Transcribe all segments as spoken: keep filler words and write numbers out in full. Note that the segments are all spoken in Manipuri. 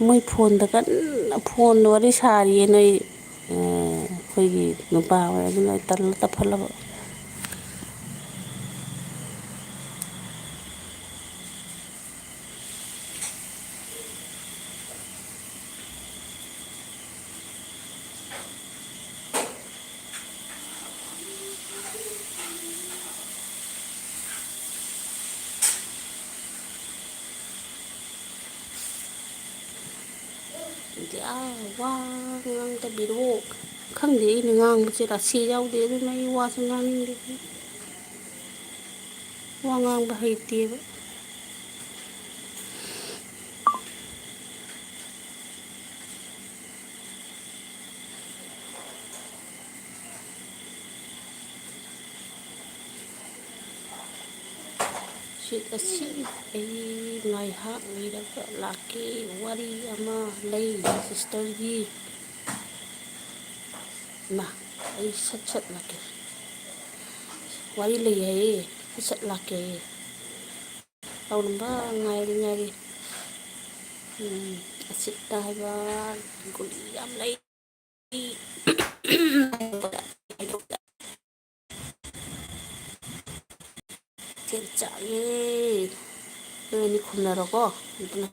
ꯃꯣꯏ ꯐꯣꯟꯗ ꯀꯟꯅ ꯐꯣꯟ ꯋꯥꯔꯤ ꯁꯥꯔꯤꯌꯦ ꯅꯣꯏ, ꯑ, ꯑꯩꯈꯣꯏꯒꯤ ꯅꯨꯄꯥ ꯍꯣꯏ꯫ ꯑꯗꯨꯅ ꯑꯩ ꯇꯜꯂ ꯇꯞꯍꯜꯂꯕ꯫ ꯑꯗꯨꯗꯤ ꯑꯥ ꯋꯥ ꯉꯥꯡꯗꯕꯤꯔꯣ꯫ ꯈꯪꯗꯦ, ꯑꯩꯅ ꯉꯥꯡꯕꯁꯦ ꯔꯥꯁꯤ ꯌꯥꯎꯗꯦ, ꯑꯗꯨꯅ ꯑꯩ ꯋꯥꯁꯦ ꯉꯥꯡꯅꯤꯡꯗꯦ꯫ ꯋꯥ ꯉꯥꯡꯕ ꯍꯩꯇꯦꯕ꯫ ꯁꯤꯠ ꯑꯁꯤ ꯑꯩ ꯉꯥꯏꯍꯥꯛ ꯂꯩꯔꯒ ꯂꯥꯛꯀꯦ꯫ ꯋꯥꯔꯤ ꯑꯃ ꯂꯩ ꯁꯤꯁꯇꯔꯒꯤ꯫ ꯏꯃꯥ, ꯑꯩ ꯁꯠ ꯁꯠ ꯂꯥꯛꯀꯦ꯫ ꯋꯥꯔꯤ ꯂꯩ ꯍꯥꯏꯌꯦ, ꯁꯠ ꯁꯠ ꯂꯥꯛꯀꯦ ꯍꯥꯏꯌꯦ꯫ ꯇꯧꯔꯝꯕ ꯉꯥꯏꯔꯤ, ꯉꯥꯏꯔꯤ꯫ ꯎꯝ, ꯑꯁꯤꯠꯇ ꯍꯥꯏꯕ ꯒꯨꯂꯤ ꯌꯥꯝ ꯂꯩ꯫ ꯊꯦꯟ ꯆꯥꯛꯑꯦ꯫ ꯅꯣꯏ ꯑꯅꯤ ꯈꯨꯝꯅꯔꯣꯀꯣ꯫ ꯑꯗꯨꯅ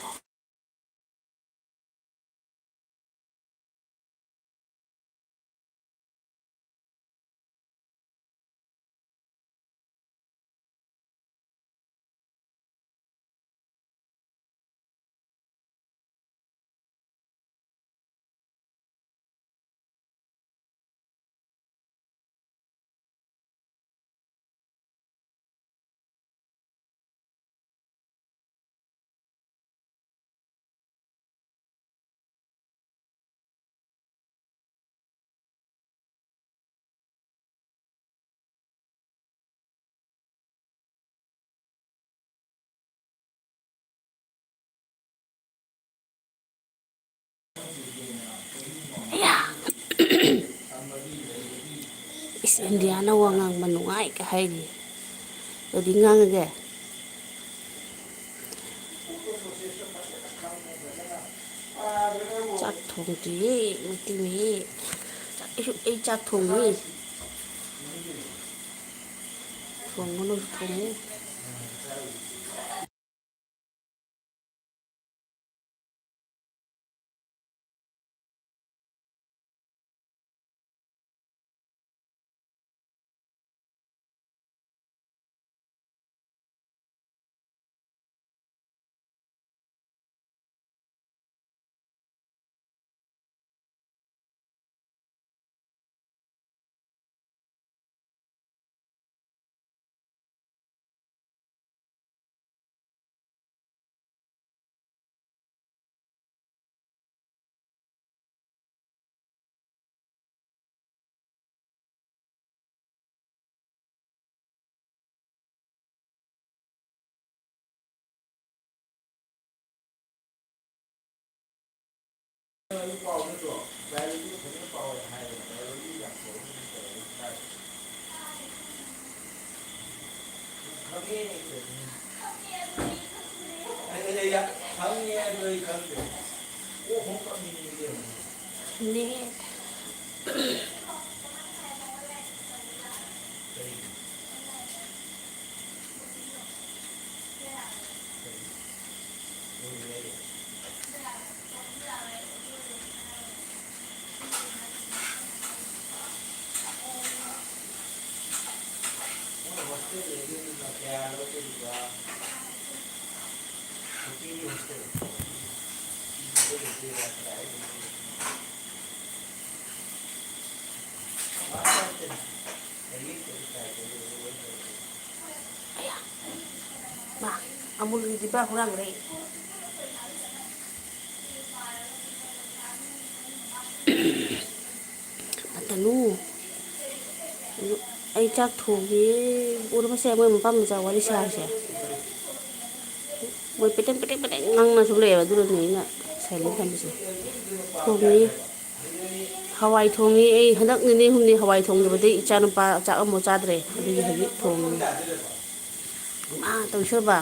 ꯏꯁ, ꯏꯟꯗꯤꯌꯥꯅ ꯋꯥ ꯉꯥꯡꯕ ꯅꯨꯡꯉꯥꯏ ꯀ ꯍꯥꯏꯔꯤ꯫ ꯑꯗꯨꯗꯤ ꯉꯥꯡꯉꯒꯦ꯫ ꯆꯥꯛ ꯊꯣꯡꯗ꯭ꯔꯤꯌꯦ, ꯃꯩꯇꯩ ꯃꯌꯦꯛ꯫ ꯆꯥꯛ, ꯑꯩꯁꯨ, ꯑꯩ ꯆꯥꯛ ꯊꯣꯡꯉꯤ꯫ ꯊꯣꯡꯉꯨ, ꯅꯣꯏꯁꯨ ꯊꯣꯡꯉꯨ꯫ ꯅꯦꯠ꯫ ꯃꯥ, ꯑꯃꯨꯜꯒꯤ ꯗꯤꯕꯥ ꯍꯨꯔꯥꯟꯈ꯭ꯔꯦ꯫ ꯅꯠꯇꯅꯨ꯫ ꯑꯩ ꯆꯥꯛ ꯊꯣꯡꯉꯤ꯫ ꯎꯔꯕꯁꯦ, ꯃꯣꯏ ꯃꯄꯥ ꯃꯆꯥ ꯋꯥꯔꯤ ꯁꯥꯔꯤꯁꯦ꯫ ꯃꯣꯏ ꯄꯦꯇꯦꯡ, ꯄꯦꯇꯦꯡ, ꯄꯦꯇꯦꯡ ꯉꯥꯡꯅ ꯁꯨꯝ ꯂꯩꯌꯦꯕ, ꯑꯗꯨꯅꯅꯦ ꯑꯩꯅ silent ꯊꯝꯃꯤꯁꯦ꯫ ꯊꯣꯡꯉꯤ꯫ ꯍꯋꯥꯏ ꯊꯣꯡꯉꯤ꯫ ꯑꯩ ꯍꯟꯗꯛ ꯅꯤꯅꯤ ꯍꯨꯝꯅꯤ ꯍꯋꯥꯏ ꯊꯣꯡꯗꯕꯗꯩ ꯏꯆꯥꯅꯨꯄꯥ ꯆꯥꯛ ꯑꯃꯐꯥꯎ ꯆꯥꯗ꯭ꯔꯦ꯫ ꯑꯗꯨꯒꯤ ꯍꯧꯖꯤꯛ ꯊꯣꯡꯉꯤ꯫ ꯏꯃꯥ ꯇꯧꯁꯣꯏꯕ꯫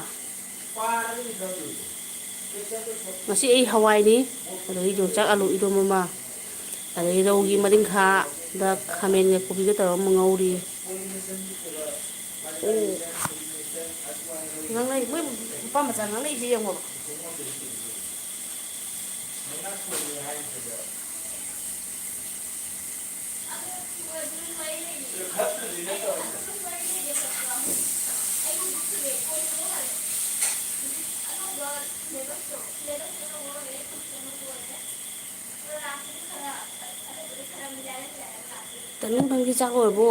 ꯉꯁꯤ ꯑꯩ ꯍꯋꯥꯏꯅꯤ, ꯑꯗꯒꯤ ꯌꯣꯡꯆꯥꯛ ꯑꯂꯨ ꯏꯔꯣꯝꯕ ꯑꯃ, ꯑꯗꯒꯤ ꯔꯧꯒꯤ ꯃꯔꯤꯡꯈꯥꯗ ꯈꯥꯃꯦꯟꯒ ꯀꯣꯕꯤꯒ ꯇꯧꯔꯒ ꯑꯃ ꯉꯧꯔꯤ꯫ ꯑꯣ꯫ ꯉꯥꯡꯅꯩ, ꯃꯣꯏ ꯅꯨꯄꯥ ꯃꯆꯥ ꯉꯥꯡꯅꯩꯁꯦ ꯌꯦꯡꯉꯣ꯫ ꯇꯅꯨ, ꯅꯪꯗꯤ ꯆꯥꯛ ꯂꯣꯏꯔꯕꯣ?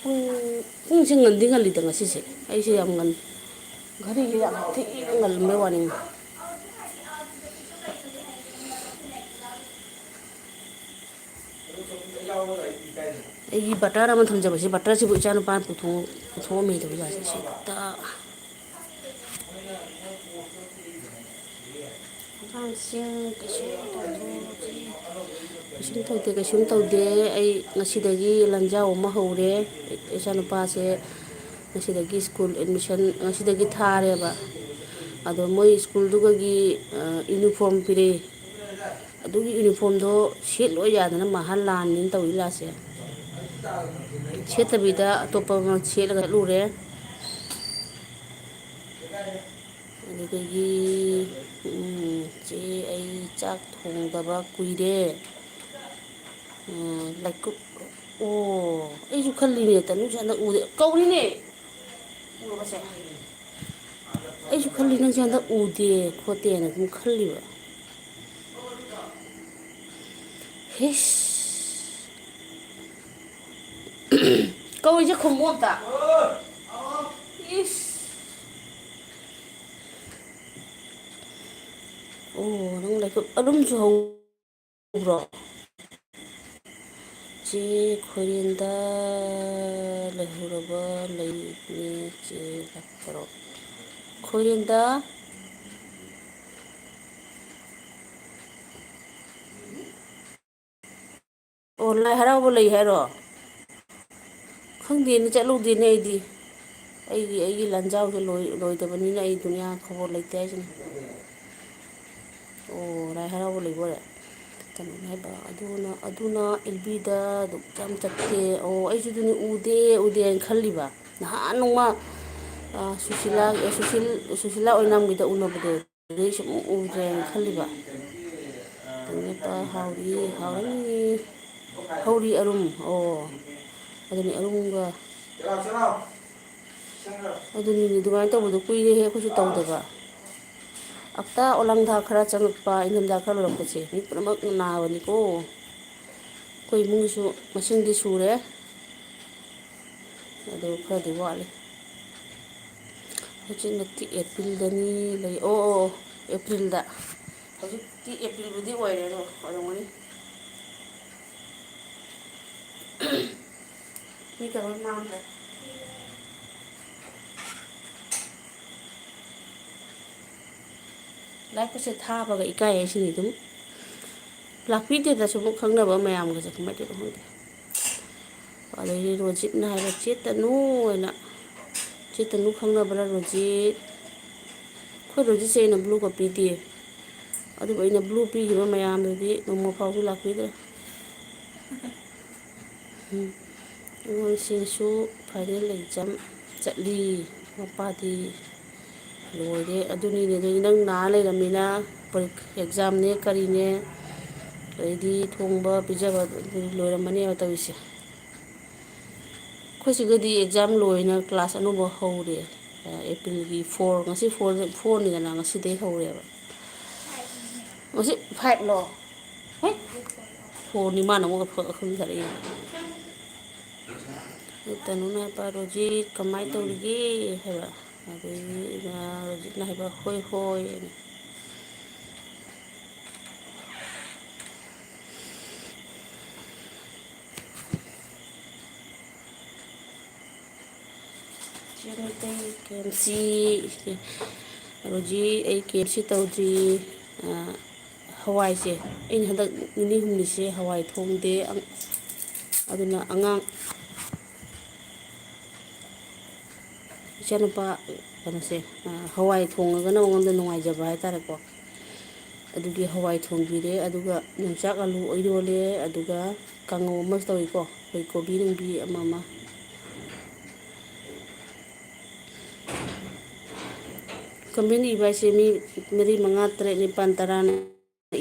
ꯄꯨꯡ, ꯄꯨꯡꯁꯦ ꯉꯟꯗꯤ ꯉꯜꯂꯤꯗ ꯉꯁꯤꯁꯦ꯫ ꯑꯩꯁꯦ ꯌꯥꯝ ꯉꯟ-, ꯘꯔꯤꯁꯦ ꯌꯥꯝ ꯊꯤꯅ ꯉꯜꯂꯝꯕꯩ ꯋꯥꯅꯤ꯫ ꯑꯩꯒꯤ butter ꯑꯃ ꯊꯝꯖꯕꯁꯦ, butterꯁꯤꯕꯨ ꯏꯆꯥꯅꯨꯄꯥꯅ ꯄꯨꯊꯣꯛ-, ꯄꯨꯊꯣꯛꯑꯝꯃꯦ ꯇꯧꯔꯤꯕ ꯁꯤꯗ꯫ ꯑꯉꯥꯡꯁꯤꯡ ꯀꯩꯁꯨ ꯇꯧꯗꯦ, ꯀꯩꯁꯨꯝ ꯇꯧꯗꯦ, ꯀꯩꯁꯨꯝ ꯇꯧꯗꯦ꯫ ꯑꯩ ꯉꯁꯤꯗꯒꯤ ꯂꯟꯖꯥꯎ ꯑꯃ ꯍꯧꯔꯦ꯫ ꯏꯆꯥꯅꯨꯄꯥꯁꯦ ꯉꯁꯤꯗꯒꯤ school admission, ꯉꯁꯤꯗꯒꯤ ꯊꯥꯔꯦꯕ꯫ ꯑꯗꯣ ꯃꯣꯏ schoolꯗꯨꯒꯒꯤ, ꯑ, uniform ꯄꯤꯔꯛꯑꯦ꯫ ꯑꯗꯨꯒꯤ uniformꯗꯣ ꯁꯦꯠꯂꯣꯏ ꯌꯥꯗꯅ ꯃꯍꯥ ꯂꯥꯟꯅꯤꯅ ꯇꯧꯔꯤ ꯂꯥꯁꯦ꯫ ꯁꯦꯠꯇꯕꯤꯗ ꯑꯇꯣꯞꯄ ꯑꯃ ꯁꯦꯠꯂꯒ ꯆꯠꯂꯨꯔꯦ꯫ ꯑꯗꯨꯗꯒꯤ, ꯎꯝ, ꯆꯦ, ꯑꯩ ꯆꯥꯛ ꯊꯣꯡꯗꯕ ꯀꯨꯏꯔꯦ꯫ ꯎꯝ, ꯂꯥꯏꯀꯨꯞ-, ꯑꯣ, ꯑꯩꯁꯨ ꯈꯜꯂꯤꯅꯦ, ꯇꯅꯨꯁꯦ ꯍꯟꯗꯛ ꯎꯗꯦ꯫ ꯀꯧꯔꯤꯅꯦ! ꯎꯔꯕꯁꯦ? ꯑꯩꯁꯨ ꯈꯜꯂꯤ, ꯅꯪꯁꯦ ꯍꯟꯗꯛ ꯎꯗꯦ ꯈꯣꯠꯇꯦꯅ ꯑꯗꯨꯝ ꯈꯜꯂꯤꯕ꯫ ꯍꯤꯁ꯫ ꯀꯧꯔꯤꯁꯦ ꯈꯨꯝꯃꯨ ꯑꯝꯇ꯫ ꯏꯁ꯫ ꯑꯣ, ꯅꯪ ꯂꯥꯏꯀꯨꯞ ꯑꯔꯨꯝꯁꯨ ꯍꯧꯕ꯭ꯔꯣ? ꯆꯦ ꯈꯣꯏꯔꯦꯟꯗ ꯂꯩꯍꯧꯔꯕ ꯂꯩꯅꯦ ꯆꯦ ꯂꯥꯛꯇꯔꯣ? ꯈꯣꯏꯔꯦꯟꯗ꯫ ꯑꯣ, ꯂꯥꯏ ꯍꯔꯥꯎꯕ ꯂꯩ ꯍꯥꯏꯔꯣ? ꯈꯪꯗꯦꯅꯦ, ꯆꯠꯂꯨꯗꯦꯅꯦ ꯑꯩꯗꯤ꯫ ꯑꯩꯒꯤ, ꯑꯩꯒꯤ ꯂꯥꯟꯖꯥꯎꯁꯦ ꯂꯣꯏ-, ꯂꯣꯏꯗꯕꯅꯤꯅ ꯑꯩ ꯗꯨꯅꯤꯌꯥ ꯈꯕꯔ ꯂꯩꯇꯦ ꯍꯥꯏꯁꯤꯅꯤ꯫ ꯑꯣ, ꯂꯥꯏ ꯍꯔꯥꯎꯕ ꯂꯩꯕ ꯑꯣꯏꯔꯦ꯫ ꯀꯩꯅꯣꯅꯦ ꯍꯥꯏꯕ, ꯑꯗꯨꯅ, ꯑꯗꯨꯅ ꯑꯦꯜ ꯕꯤꯗ ꯑꯗꯨꯝ ꯌꯥꯝ ꯆꯠꯇꯦ꯫ ꯑꯣ, ꯑꯩꯁꯨ ꯑꯗꯨꯅꯤ, ꯎꯗꯦ, ꯎꯗꯦ ꯍꯥꯏꯅ ꯈꯜꯂꯤꯕ꯫ ꯅꯍꯥꯟ ꯅꯣꯡꯃ, ꯑ, ꯁꯨꯁꯤꯂꯥ, ꯑ, ꯁꯨꯁꯤꯜ-, ꯁꯨꯁꯤꯂꯥ ꯑꯣꯏꯅꯥꯝꯒꯤꯗ ꯎꯅꯕꯗꯣ, ꯑꯗꯨꯗꯩ ꯁꯨꯝ ꯎꯗ꯭ꯔꯦꯅ ꯈꯜꯂꯤꯕ꯫ ꯇꯧꯅꯤꯄꯥ ꯍꯥꯎꯔꯤ, ꯍꯥꯎꯔꯅꯤ꯫ ꯍꯧꯔꯤ ꯑꯔꯨꯝ, ꯑꯣ, ꯑꯗꯨꯅꯤ ꯑꯔꯨꯝꯒ꯫ ꯑꯗꯨꯅꯤꯅꯦ, ꯑꯗꯨꯃꯥꯏꯅ ꯇꯧꯕꯗꯣ ꯀꯨꯏꯔꯦꯍꯦ ꯑꯩꯈꯣꯏꯁꯨ ꯇꯧꯗꯕ꯫ ꯍꯞꯇꯥ ꯑꯣꯂꯪꯊꯥ ꯈꯔ ꯆꯪꯉꯛꯄ, ꯏꯪꯊꯝꯊꯥ ꯈꯔ ꯂꯣꯏꯔꯛꯄꯁꯦ, ꯃꯤ ꯄꯨꯝꯅꯃꯛ ꯅꯥꯕꯅꯤꯀꯣ꯫ ꯑꯩꯈꯣꯏ ꯏꯃꯨꯡꯒꯤꯁꯨ ꯃꯁꯤꯡꯗꯤ ꯁꯨꯔꯦ, ꯑꯗꯨ ꯈꯔꯗꯤ ꯋꯥꯠꯂꯤ꯫ ꯍꯧꯖꯤꯛꯃꯛꯇꯤ ꯑꯦꯄ꯭ꯔꯤꯜꯗꯅꯤ ꯂꯩ-, ꯑꯣ, ꯑꯣ, ꯑꯣ, ꯑꯦꯄ꯭ꯔꯤꯜꯗ꯫ ꯍꯧꯖꯤꯛꯇꯤ ꯑꯦꯄ꯭ꯔꯤꯜꯕꯨꯗꯤ ꯑꯣꯏꯔꯦ ꯑꯗꯣ, ꯑꯣꯏꯔꯝꯒꯅꯤ꯫ ꯃꯤ ꯀꯩꯅꯣ ꯃꯥꯡꯈ꯭ꯔꯦ꯫ ꯂꯥꯏꯛꯀꯁꯦ ꯊꯥꯕꯒ ꯏꯀꯥꯏ ꯍꯥꯏꯁꯤꯅꯤ ꯑꯗꯨꯝ꯫ ꯂꯥꯛꯄꯤꯗꯦꯗ ꯁꯨꯝ ꯈꯪꯅꯕ ꯃꯌꯥꯝꯒꯁꯦ ꯀꯃꯥꯏꯅ ꯇꯧꯔꯤꯅꯣ ꯈꯪꯗꯦ꯫ ꯑꯗꯩꯗꯤ ꯔꯣꯖꯤꯠꯅ ꯍꯥꯏꯕ, "ꯆꯦꯠꯇꯅꯨ" ꯍꯥꯏꯅ, "ꯆꯦꯠꯇꯅꯨ ꯈꯪꯅꯕ꯭ꯔꯥ ꯔꯣꯖꯤꯠ?" ꯑꯩꯈꯣꯏ ꯔꯣꯖꯤꯠꯁꯦ ꯑꯩꯅ ꯕ꯭ꯂꯨꯒ ꯄꯤꯗꯦ꯫ ꯑꯗꯨꯕꯨ ꯑꯩꯅ ꯕ꯭ꯂꯨ ꯄꯤꯈꯤꯕ ꯃꯌꯥꯝꯗꯨꯗꯤ ꯅꯣꯡꯃ ꯐꯥꯎꯕ ꯂꯥꯛꯄꯤꯗ꯭ꯔꯦ꯫ ꯎꯝ꯫ ꯑꯉꯥꯡꯁꯤꯡꯁꯨ ꯐꯥꯏꯅꯦꯜ ꯑꯦꯛꯖꯥꯝ ꯆꯠꯂꯤ꯫ ꯃꯄꯥꯗꯤ ꯂꯣꯏꯔꯦ꯫ ꯑꯗꯨꯅꯤꯅꯦ, ꯑꯗꯨꯗꯤ ꯅꯪ ꯅꯥ ꯂꯩꯔꯝꯃꯤꯅ ꯄꯔꯤ-, ꯑꯦꯛꯖꯥꯝꯅꯦ ꯀꯔꯤꯅꯦ, ꯑꯗꯩꯗꯤ ꯊꯣꯡꯕ ꯄꯤꯖꯕ ꯂꯣꯏꯔꯝꯃꯅꯦꯕ ꯇꯧꯔꯤꯁꯦ꯫ ꯑꯩꯈꯣꯏ ꯁꯤꯒꯗꯤ ꯑꯦꯛꯖꯥꯝ ꯂꯣꯏꯅ ꯀ꯭ꯂꯥꯁ ꯑꯅꯧꯕ ꯍꯧꯔꯦ꯫ ꯑꯦꯄ꯭ꯔꯤꯜꯒꯤ ꯐꯣꯔ, ꯉꯁꯤ ꯐꯣꯔ, ꯐꯣꯔꯅꯤꯗꯅ, ꯉꯁꯤꯗꯩ ꯍꯧꯔꯦꯕ꯫ ꯉꯁꯤ ꯐꯥꯏꯚꯂꯣ? ꯍꯦ? ꯐꯣꯔꯅꯤ, ꯃꯥꯅ ꯑꯃꯨꯛ ꯑꯐ-, ꯑꯈꯪ ꯁꯥꯔꯛꯏ꯫ ꯇꯅꯨꯅ ꯍꯥꯏꯕ, "ꯔꯣꯖꯤꯠ ꯀꯃꯥꯏꯅ ꯇꯧꯔꯤꯒꯦ?" ꯍꯥꯏꯕ꯫ ꯑꯗꯒꯤ ꯔꯣꯖꯤꯠꯅ ꯍꯥꯏꯕ, "ꯍꯣꯏ, ꯍꯣꯏ" ꯍꯥꯏꯅ꯫ ꯆꯦ ꯃꯩꯇꯩ ꯀꯦꯝꯁꯤ, ꯔꯣꯖꯤ, ꯑꯩ ꯀꯦꯝꯁꯤ ꯇꯧꯗ꯭ꯔꯤ꯫ ꯑ, ꯍꯋꯥꯏꯁꯦ, ꯑꯩꯅ ꯍꯟꯗꯛ ꯅꯤꯅꯤ ꯍꯨꯝꯅꯤꯁꯦ ꯍꯋꯥꯏ ꯊꯣꯡꯗꯦ꯫ ꯑꯪ-, ꯑꯗꯨꯅ ꯑꯉꯥꯡ, ꯏꯆꯥꯅꯨꯄꯥ ꯀꯩꯅꯣꯁꯦ, ꯑ, ꯍꯋꯥꯏ ꯊꯣꯡꯉꯒꯅ ꯃꯉꯣꯟꯗ ꯅꯨꯡꯉꯥꯏꯖꯕ ꯍꯥꯏꯇꯥꯔꯦꯀꯣ꯫ ꯑꯗꯨꯒꯤ ꯍꯋꯥꯏ ꯊꯣꯡꯕꯤꯔꯦ, ꯑꯗꯨꯒ ꯌꯣꯡꯆꯥꯛ ꯑꯂꯨ ꯏꯔꯣꯜꯂꯦ, ꯑꯗꯨꯒ ꯀꯥꯡꯉꯧ ꯑꯃꯁꯨ ꯇꯧꯏꯀꯣ, ꯑꯩꯈꯣꯏ ꯀꯣꯕꯤ ꯅꯨꯡꯕꯤ ꯑꯃ ꯑꯃ꯫ ꯀꯃꯦꯟ ꯏꯕ ꯍꯥꯏꯁꯦ ꯃꯤ ꯃꯔꯤ, ꯃꯉꯥ, ꯇꯔꯦꯠ, ꯅꯤꯄꯥꯜ, ꯇꯔꯥꯅ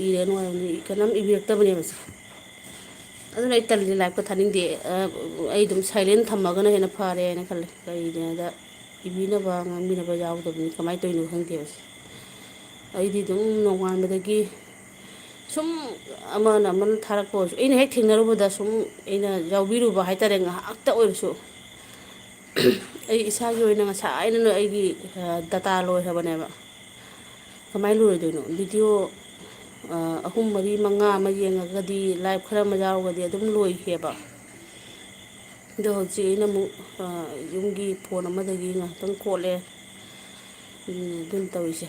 ꯏꯔꯅꯨ ꯍꯥꯏꯕꯅꯤ, ꯀꯅꯥꯝ ꯏꯕꯤꯔꯛꯇꯕꯅꯦꯕꯁꯦ꯫ ꯑꯗꯨꯅ ꯑꯩ ꯇꯜꯂꯤ, ꯂꯥꯏꯞꯀ ꯊꯥꯅꯤꯡꯗꯦ꯫ ꯑ, ꯑꯩ ꯑꯗꯨꯝ ꯁꯥꯏꯂꯦꯟ ꯊꯝꯃꯒꯅ ꯍꯦꯟꯅ ꯐꯔꯦ ꯍꯥꯏꯅ ꯈꯜꯂꯦ꯫ ꯀꯩꯒꯤꯅꯣꯗ ꯏꯕꯤꯅꯕ, ꯉꯥꯡꯕꯤꯅꯕ ꯌꯥꯎꯗꯕꯅꯤ, ꯀꯃꯥꯏꯅ ꯇꯧꯔꯤꯅꯣ ꯈꯪꯗꯦꯕꯁꯦ꯫ ꯑꯩꯗꯤ ꯑꯗꯨꯝ ꯅꯣꯡꯉꯥꯟꯕꯗꯒꯤ ꯁꯨꯝ ꯑꯃꯅ ꯑꯃꯅ ꯊꯥꯔꯛꯄ ꯑꯣꯏꯔꯁꯨ, ꯑꯩꯅ ꯍꯦꯛ ꯊꯦꯡꯅꯔꯨꯕꯗ ꯁꯨꯝ ꯑꯩꯅ ꯌꯥꯎꯕꯤꯔꯨꯕ ꯍꯥꯏꯇꯥꯔꯦ, ꯉꯥꯏꯍꯥꯛꯇ ꯑꯣꯏꯔꯁꯨ꯫ ꯑꯩ ꯏꯁꯥꯒꯤ ꯑꯣꯏꯅ ꯉꯁꯥꯏꯅ ꯑꯩꯒꯤ, ꯑ, ꯗꯇꯥ ꯂꯣꯏꯈ꯭ꯔꯕꯅꯦꯕ꯫ ꯀꯃꯥꯏꯅ ꯂꯣꯏꯗꯣꯏꯅꯣ? ꯚꯤꯗꯤꯑꯣ, ꯑ, ꯑꯍꯨꯝ, ꯃꯔꯤ, ꯃꯉꯥ ꯑꯃ ꯌꯦꯡꯉꯒꯗꯤ, ꯂꯥꯏꯚ ꯈꯔ ꯑꯃ ꯌꯥꯎꯔꯒꯗꯤ ꯑꯗꯨꯝ ꯂꯣꯏꯈꯤꯑꯕ꯫ ꯑꯗꯣ ꯍꯧꯖꯤꯛ ꯑꯩꯅ ꯑꯃꯨꯛ, ꯑ, ꯌꯨꯝꯒꯤ ꯐꯣꯟ ꯑꯃꯗꯒꯤ ꯉꯥꯏꯍꯥꯛꯇꯪ ꯀꯣꯠꯂꯦ꯫ ꯎꯝ, ꯑꯗꯨꯅ ꯇꯧꯔꯤꯁꯦ꯫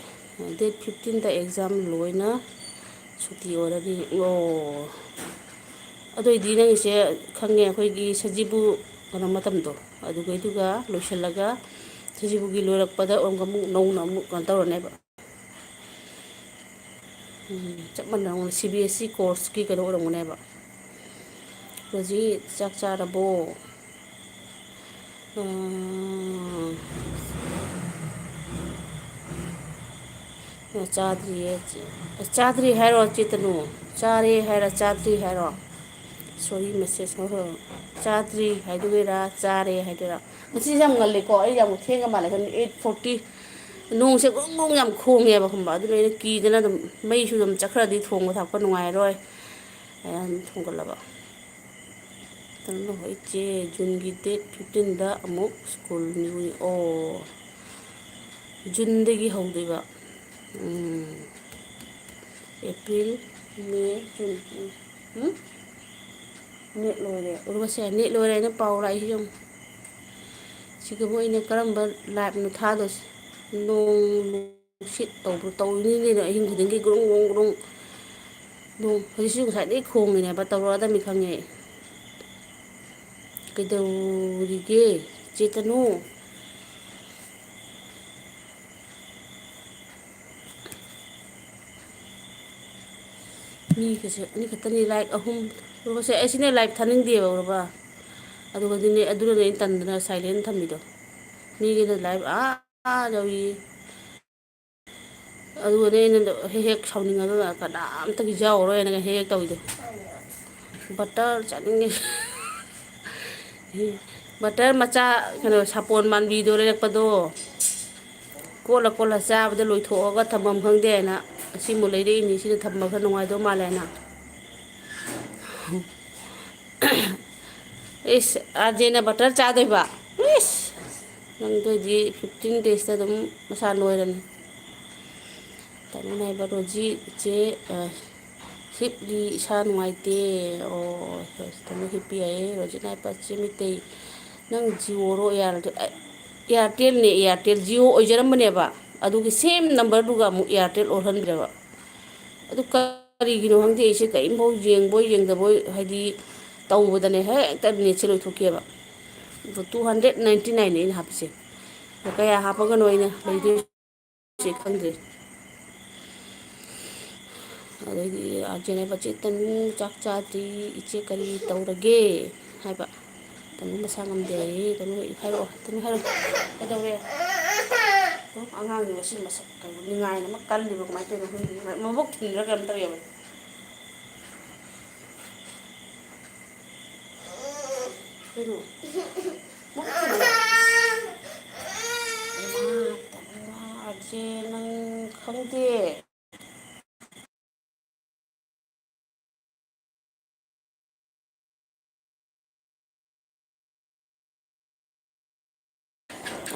Date fifteenꯗ exam ꯂꯣꯏꯅ ꯁꯨꯇꯤ ꯑꯣꯏꯔꯅꯤ꯫ ꯑꯣ, ꯑꯗꯨꯑꯣꯏꯗꯤ ꯅꯪꯒꯤꯁꯦ ꯈꯪꯉꯦ, ꯑꯩꯈꯣꯏꯒꯤ ꯁꯖꯤꯕꯨ ꯀꯩꯅꯣ ꯃꯇꯝꯗꯣ, ꯑꯗꯨꯒꯩꯗꯨꯒ ꯂꯣꯏꯁꯤꯜꯂꯒ ꯁꯖꯤꯕꯨꯒꯤ ꯂꯣꯏꯔꯛꯄꯗ ꯑꯃꯨꯛ, ꯑꯃꯨꯛ ꯅꯧꯅ ꯑꯃꯨꯛ ꯀꯩꯅꯣ ꯇꯧꯔꯅꯦꯕ꯫ ꯎꯝ, ꯆꯞ ꯃꯥꯟꯅꯅ ꯁꯤ ꯕꯤ ꯑꯦꯁ ꯏ ꯀꯣꯔꯁꯀꯤ ꯀꯩꯅꯣ ꯑꯣꯏꯔꯝꯒꯅꯦꯕ꯫ ꯔꯣꯖꯤ, ꯆꯥꯛ ꯆꯥꯔꯕꯣ? ꯎꯝ꯫ ꯆꯥꯗ꯭ꯔꯤꯌꯦ꯫ ꯆꯥꯗ꯭ꯔꯤ ꯍꯥꯏꯔꯣ, ꯆꯦꯇꯅꯨ? ꯆꯥꯔꯦ ꯍꯥꯏꯔꯣ, ꯆꯥꯗ꯭ꯔꯤ ꯍꯥꯏꯔꯣ? Sorry, message ꯈꯔ ꯈꯔ꯫ ꯆꯥꯗ꯭ꯔꯤ ꯍꯥꯏꯗꯣꯏꯔꯥ, ꯆꯥꯔꯦ ꯍꯥꯏꯗꯣꯏꯔꯥ? ꯉꯁꯤꯁꯦ ꯌꯥꯝ ꯉꯜꯂꯦꯀꯣ, ꯑꯩ ꯌꯥꯝ ꯊꯦꯡꯉ ꯃꯥꯜꯂꯦ, eight forty꯫ ꯅꯣꯡꯁꯦ ꯒ꯭ꯔꯨꯡ ꯒ꯭ꯔꯨꯡ ꯌꯥꯝ ꯈꯣꯡꯉꯦꯕ, ꯈꯪꯕ? ꯑꯗꯨꯅ ꯑꯩꯅ ꯀꯤꯗꯅ ꯑꯗꯨꯝ, ꯃꯩꯁꯨ ꯑꯗꯨꯝ ꯆꯠꯈ꯭ꯔꯗꯤ ꯊꯣꯡꯕ ꯊꯥꯛꯄ ꯅꯨꯡꯉꯥꯏꯔꯣꯏ꯫ ꯑꯩꯅ ꯑꯗꯨꯝ ꯊꯣꯡꯒꯠꯂꯕ꯫ ꯇꯧꯔꯣ, ꯏꯆꯦ, ꯖꯨꯟꯒꯤ date fifteenꯗ ꯑꯃꯨꯛ ꯁ꯭ꯀꯨꯜ ꯅꯤꯌꯨ꯫ ꯑꯣ, ꯖꯨꯟꯗꯒꯤ ꯍꯧꯗꯣꯏꯕ꯫ ꯎꯝ꯫ ꯑꯦꯄ꯭ꯔꯤꯜ, ꯃꯦ, ꯖꯨꯟ꯫ ꯎꯝ? ꯎꯝ? ꯅꯦꯠ ꯂꯣꯏꯔꯦ꯫ ꯎꯔꯨꯕꯁꯦ, ꯅꯦꯠ ꯂꯣꯏꯔꯦ ꯍꯥꯏꯅ ꯄꯥꯎ ꯂꯥꯛꯏꯁꯤ ꯌꯦꯡꯉꯨ꯫ ꯁꯤꯒ ꯃꯣꯏꯅ ꯀꯔꯝꯕ ꯂꯥꯏꯞꯅꯣ ꯊꯥꯗꯣꯏꯁꯦ? ꯅꯣꯡ ꯅꯨꯡꯁꯤꯠ ꯇꯧꯕ꯭ꯔꯣ? ꯇꯧꯔꯤꯅꯤ ꯀꯩꯅꯣ, ꯑꯍꯤꯡ ꯈꯨꯗꯤꯡꯒꯤ ꯒ꯭ꯔꯨꯡ ꯒ꯭ꯔꯨꯡ ꯒ꯭ꯔꯨꯡ꯫ ꯅꯣꯡ ꯍꯧꯖꯤꯛꯁꯨ ꯉꯁꯥꯏꯗꯒꯤ ꯈꯣꯡꯉꯤꯅꯦꯕ, ꯇꯧꯔꯛꯑꯗꯕꯅꯤ ꯈꯪꯉꯦ ꯑꯩ꯫ ꯀꯩꯗꯧꯔꯤꯒꯦ, ꯆꯦꯇꯅꯨ? ꯃꯤꯒꯁꯦ ꯑꯅꯤꯈꯛꯇꯅꯤ, ꯂꯥꯏꯛ ꯑꯍꯨꯝ꯫ ꯎꯔꯕꯁꯦ ꯑꯩꯁꯤꯅꯦ ꯂꯥꯏꯚ ꯊꯥꯅꯤꯡꯗꯦꯕ, ꯎꯔꯕ? ꯑꯗꯨꯒꯗꯤꯅꯦ, ꯑꯗꯨꯅꯅꯦ ꯑꯩꯅ ꯇꯟꯗꯅ ꯁꯥꯏꯂꯦꯟ ꯊꯝꯃꯤꯗꯣ꯫ ꯃꯤꯒꯤꯅ ꯂꯥꯏꯚ ꯑꯥ ꯌꯧꯏ꯫ ꯑꯗꯨꯒꯅꯦ ꯑꯩꯅ ꯍꯦꯛ ꯍꯦꯛ ꯁꯥꯎꯅꯤꯡꯉꯒ ꯀꯅꯥꯝꯇꯒꯤ ꯌꯥꯎꯔꯔꯣꯏꯅꯒ ꯍꯦꯛ ꯍꯦꯛ ꯇꯧꯋꯤꯗꯣ꯫ ꯕꯇꯔ ꯆꯥꯅꯤꯡꯉꯦ꯫ ꯕꯇꯔ ꯃꯆꯥ, ꯀꯩꯅꯣ, ꯁꯥꯄꯣꯟ ꯃꯥꯟꯕꯤꯗꯣ ꯂꯩꯔꯛꯄꯗꯣ꯫ ꯀꯣꯠꯂ ꯀꯣꯠꯂ ꯆꯥꯕꯗ ꯂꯣꯏꯊꯣꯛꯑꯒ ꯊꯝꯐꯝ ꯈꯪꯗꯦ ꯍꯥꯏꯅ ꯑꯁꯤꯃꯨꯛ ꯂꯩꯔꯛꯏꯅꯤ꯫ ꯁꯤꯅ ꯊꯝꯕ ꯈꯔ ꯅꯨꯡꯉꯥꯏꯗꯧ ꯃꯥꯜꯂꯦ ꯍꯥꯏꯅ꯫ ꯏꯁ, ꯑꯥꯔꯖꯦꯅ ꯕꯇꯔ ꯆꯥꯗꯣꯏꯕ? ꯏꯁ! ꯅꯪꯗꯣꯏꯗꯤ ꯐꯤꯐꯇꯤꯟ ꯗꯦꯖꯇ ꯑꯗꯨꯝ ꯃꯁꯥ ꯅꯣꯏꯔꯅꯤ꯫ ꯇꯥꯃꯣ ꯅꯥꯏꯕ ꯔꯣꯖꯤ ꯏꯆꯦ, ꯑ, ꯍꯤꯞꯂꯤ, ꯏꯁꯥ ꯅꯨꯡꯉꯥꯏꯇꯦ꯫ ꯑꯣ, ꯍꯣꯏ, ꯇꯥꯃꯣ ꯍꯤꯞꯄꯤ ꯍꯥꯏꯌꯦ꯫ ꯔꯣꯖꯤ ꯅꯥꯏꯕ ꯏꯆꯦ ꯃꯤꯇꯩ, ꯅꯪ ꯖꯤꯑꯣꯔꯣ ꯑꯦꯌꯥꯔꯇꯦꯜ? ꯑ, ꯑꯦꯌꯥꯔꯇꯦꯜꯅꯦ, ꯑꯦꯌꯥꯔꯇꯦꯜ꯫ ꯖꯤꯑꯣ ꯑꯣꯏꯖꯔꯝꯕꯅꯦꯕ, ꯑꯗꯨꯒꯤ ꯁꯦꯝ ꯅꯝꯕꯔꯗꯨꯒ ꯑꯃꯨꯛ ꯑꯦꯌꯥꯔꯇꯦꯜ ꯑꯣꯜꯍꯟꯈ꯭ꯔꯦꯕ꯫ ꯑꯗꯨ ꯀꯔꯤꯒꯤꯅꯣ ꯈꯪꯗꯦ, ꯑꯩꯁꯦ ꯀꯔꯤꯝꯐꯥꯎ ꯌꯦꯡꯕꯣꯏ ꯌꯦꯡꯗꯕꯣꯏ, ꯍꯥꯏꯗꯤ, ꯇꯧꯕꯗꯅꯦ ꯍꯦꯛꯇ ꯅꯦꯠꯁꯦ ꯂꯣꯏꯊꯣꯛꯈꯤꯑꯕ꯫ ꯑꯗꯣ two hundred ninety nine ꯑꯩꯅ ꯍꯥꯞꯄꯤꯁꯦ꯫ ꯑꯗꯣ ꯀꯌꯥ ꯍꯥꯞꯄꯒꯅꯣ ꯑꯩꯅ ꯂꯩꯗꯣꯏꯁꯦ ꯈꯪꯗ꯭ꯔꯦ꯫ ꯑꯗꯩꯗꯤ ꯑꯥꯔꯖꯦꯅ ꯍꯥꯏꯕ, "ꯆꯦ ꯇꯅꯨ, ꯆꯥꯛ ꯆꯥꯗ꯭ꯔꯤ, ꯏꯆꯦ ꯀꯔꯤ ꯇꯧꯔꯒꯦ?" ꯍꯥꯏꯕ꯫ ꯇꯅꯨ ꯃꯁꯥ ꯉꯝꯗꯦ ꯍꯥꯏꯌꯦ꯫ ꯇꯅꯨ ꯍꯥꯏꯔꯛꯑꯣ, ꯇꯅꯨ ꯍꯥꯏꯔꯛꯑꯣ꯫ ꯀꯩꯗꯧꯔꯦ? ꯎꯝ, ꯑꯉꯥꯡꯗꯤ ꯉꯁꯤ ꯃꯁꯛ ꯀꯩꯅꯣ, ꯅꯤꯡꯉꯥꯏ ꯑꯃ ꯀꯜꯂꯤꯕ, ꯀꯃꯥꯏꯅ ꯇꯧꯔꯤꯅꯣ ꯈꯪꯗꯦ꯫ ꯃꯕꯨꯛ ꯊꯤꯟꯗ꯭ꯔꯥ ꯀꯩꯅꯣꯝ ꯇꯧꯔꯦꯕ꯫ ꯀꯩꯅꯣ? ꯃꯕꯨꯛ ꯊꯤꯟꯗ꯭ꯔꯥ? ꯏꯃꯥ, ꯇꯅꯨ, ꯑꯥꯔꯖꯦ, ꯅꯪ ꯈꯪꯗꯦ꯫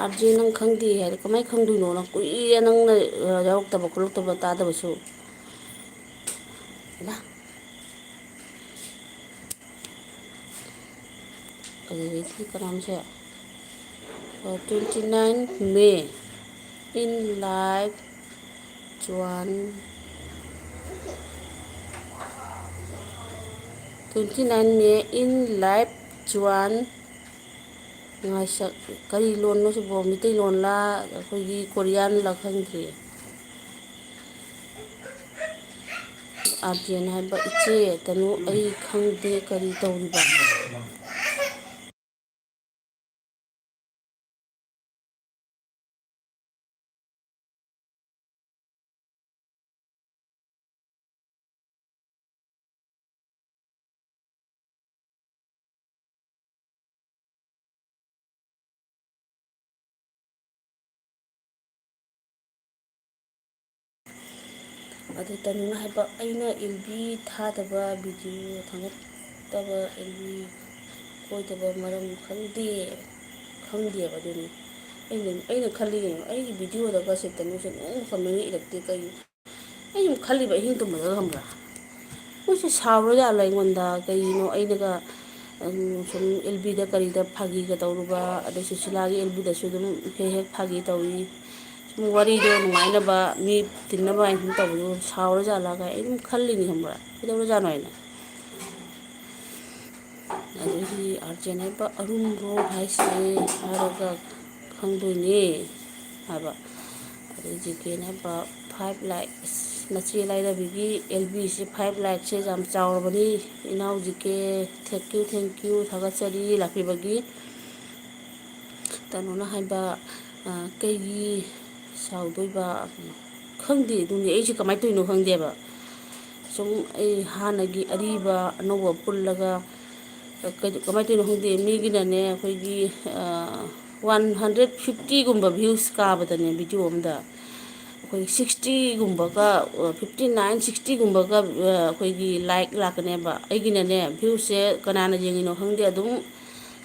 ꯑꯥꯔꯖꯦ, ꯅꯪ ꯈꯪꯗꯦ ꯍꯥꯏꯔꯦ, ꯀꯃꯥꯏꯅ ꯈꯪꯗꯣꯏꯅꯣ? ꯅꯪ ꯀꯨꯏꯔꯦ ꯅꯪꯅ, ꯑ, ꯌꯥꯎꯔꯛꯇꯕ ꯈꯣꯠꯂꯛꯇꯕ ꯇꯥꯗꯕꯁꯨ꯫ ꯍꯩꯃꯥ꯫ ꯑꯗꯨꯗꯒꯤ ꯀꯅꯥꯝꯁꯦ, ꯑ, twenty nine May in live ꯆꯨꯋꯥꯟ, twenty nine May in live ꯆꯨꯋꯥꯟ ꯉꯥꯏꯁꯛ꯫ ꯀꯔꯤ ꯂꯣꯟꯅꯣ ꯁꯤꯕꯣ? ꯃꯤꯇꯩꯂꯣꯟꯂ ꯑꯩꯈꯣꯏꯒꯤ ꯀꯣꯔꯤꯌꯥꯟꯂ ꯈꯪꯗ꯭ꯔꯦ꯫ ꯑꯥꯔꯖꯦꯟ ꯍꯥꯏꯕ ꯏꯆꯦ ꯇꯅꯨ, ꯑꯩ ꯈꯪꯗꯦ ꯀꯔꯤ ꯇꯧꯔꯤꯕ꯫ ꯑꯗꯨ ꯇꯅꯨꯅ ꯍꯥꯏꯕ, "ꯑꯩꯅ ꯑꯦꯜ ꯕꯤ ꯊꯥꯗꯕ, ꯚꯤꯗꯤꯑꯣ ꯊꯥꯒꯠꯇꯕ, ꯑꯦꯜ ꯕꯤ ꯀꯣꯏꯗꯕ ꯃꯔꯝ ꯈꯪꯗꯦ, ꯈꯪꯗꯦꯕ꯫ ꯑꯗꯨꯅꯤ ꯑꯩꯅ, ꯑꯩꯅ ꯈꯜꯂꯤ ꯀꯩꯅꯣ, ꯑꯩꯒꯤ ꯚꯤꯗꯤꯑꯣꯗꯒꯁꯦ ꯇꯅꯨꯁꯦ ꯅꯣꯡꯃ ꯀꯃꯦꯟꯒ ꯏꯔꯛꯇꯦ ꯀꯩꯒꯤꯅꯣ?" ꯑꯩ ꯁꯨꯝ ꯈꯜꯂꯤꯕ, ꯑꯍꯤꯡ ꯇꯨꯝꯕꯗꯒ ꯈꯪꯕ꯭ꯔꯥ, ꯃꯣꯏꯁꯦ ꯁꯥꯎꯔꯖꯥꯠꯂ ꯑꯩꯉꯣꯟꯗ? ꯀꯩꯒꯤꯅꯣ ꯑꯩꯅꯒ, ꯎꯝ, ꯁꯨꯝ ꯑꯦꯜ ꯕꯤꯗ ꯀꯔꯤꯗ ꯐꯥꯒꯤꯒ ꯇꯧꯔꯨꯕ, ꯑꯗꯩ ꯁꯨꯁꯤꯂꯥꯒꯤ ꯑꯦꯜ ꯕꯤꯗꯁꯨ ꯑꯗꯨꯝ ꯍꯦꯛ ꯍꯦꯛ ꯐꯥꯒꯤ ꯇꯧꯏ꯫ ꯁꯨꯝ ꯋꯥꯔꯤꯗꯣ ꯅꯨꯡꯉꯥꯏꯅꯕ, ꯃꯤ ꯇꯤꯟꯅꯕ ꯍꯥꯏꯅ ꯁꯨꯝ ꯇꯧꯕꯗꯣ ꯁꯥꯎꯔꯖꯥꯠꯂ ꯀꯥꯏ ꯑꯩ ꯑꯗꯨꯝ ꯈꯜꯂꯤꯅꯤ ꯈꯪꯕ꯭ꯔꯥ, ꯀꯩꯗꯧꯔꯖꯥꯠꯅꯣ ꯍꯥꯏꯅ꯫ ꯑꯗꯒꯤ ꯑꯥꯔꯖꯦꯟ ꯍꯥꯏꯕ ꯑꯔꯨꯝꯕ꯭ꯔꯣ ꯍꯥꯏꯁꯦ ꯍꯥꯏꯔꯒ ꯈꯪꯗꯣꯏꯅꯦ ꯍꯥꯏꯕ꯫ ꯑꯗꯩ ꯖꯤ ꯀꯦꯅ ꯍꯥꯏꯕ, "ꯐꯥꯏꯚ ꯂꯥꯏꯛꯁ, ꯅꯆꯦ ꯂꯥꯏꯔꯕꯤꯒꯤ ꯑꯦꯜ ꯕꯤꯁꯦ ꯐꯥꯏꯚ ꯂꯥꯏꯛꯁꯦ ꯌꯥꯝ ꯆꯥꯎꯔꯕꯅꯤ ꯏꯅꯥꯎ G K. Thank you, thank you, ꯊꯥꯒꯠꯆꯔꯤ ꯂꯥꯛꯄꯤꯕꯒꯤ"꯫ ꯇꯅꯨꯅ ꯍꯥꯏꯕ, ꯑ, "ꯀꯩꯒꯤ ꯁꯥꯎꯗꯣꯏꯕ?" ꯈꯪꯗꯦ, ꯑꯗꯨꯅꯤ ꯑꯩꯁꯦ ꯀꯃꯥꯏꯅ ꯇꯧꯔꯤꯅꯣ ꯈꯪꯗꯦꯕ꯫ ꯁꯨꯝ ꯑꯩ ꯍꯥꯟꯅꯒꯤ ꯑꯔꯤꯕ ꯑꯅꯧꯕ ꯄꯨꯜꯂꯒ, ꯑ, ꯀꯩ-, ꯀꯃꯥꯏꯅ ꯇꯧꯔꯤꯅꯣ ꯈꯪꯗꯦ, ꯃꯤꯒꯤꯅꯅꯦ ꯑꯩꯈꯣꯏꯒꯤ, ꯑ, ꯋꯥꯟ ꯍꯟꯗ꯭ꯔꯦꯠ ꯐꯤꯐꯇꯤꯒꯨꯝꯕ ꯚ꯭ꯌꯨꯁ ꯀꯥꯕꯗꯅꯦ ꯚꯤꯗꯤꯑꯣ ꯑꯝꯗ ꯑꯩꯈꯣꯏ ꯁꯤꯛꯁꯇꯤꯒꯨꯝꯕꯒ, ꯑ, ꯐꯤꯐꯇꯤ ꯅꯥꯏꯟ, ꯁꯤꯛꯁꯇꯤꯒꯨꯝꯕꯒ, ꯑ, ꯑꯩꯈꯣꯏꯒꯤ ꯂꯥꯏꯛ ꯂꯥꯛꯀꯅꯦꯕ꯫ ꯑꯩꯒꯤꯅꯅꯦ ꯚ꯭ꯌꯨꯁꯁꯦ ꯀꯅꯥꯅ ꯌꯦꯡꯉꯤꯅꯣ ꯈꯪꯗꯦ, ꯑꯗꯨꯝ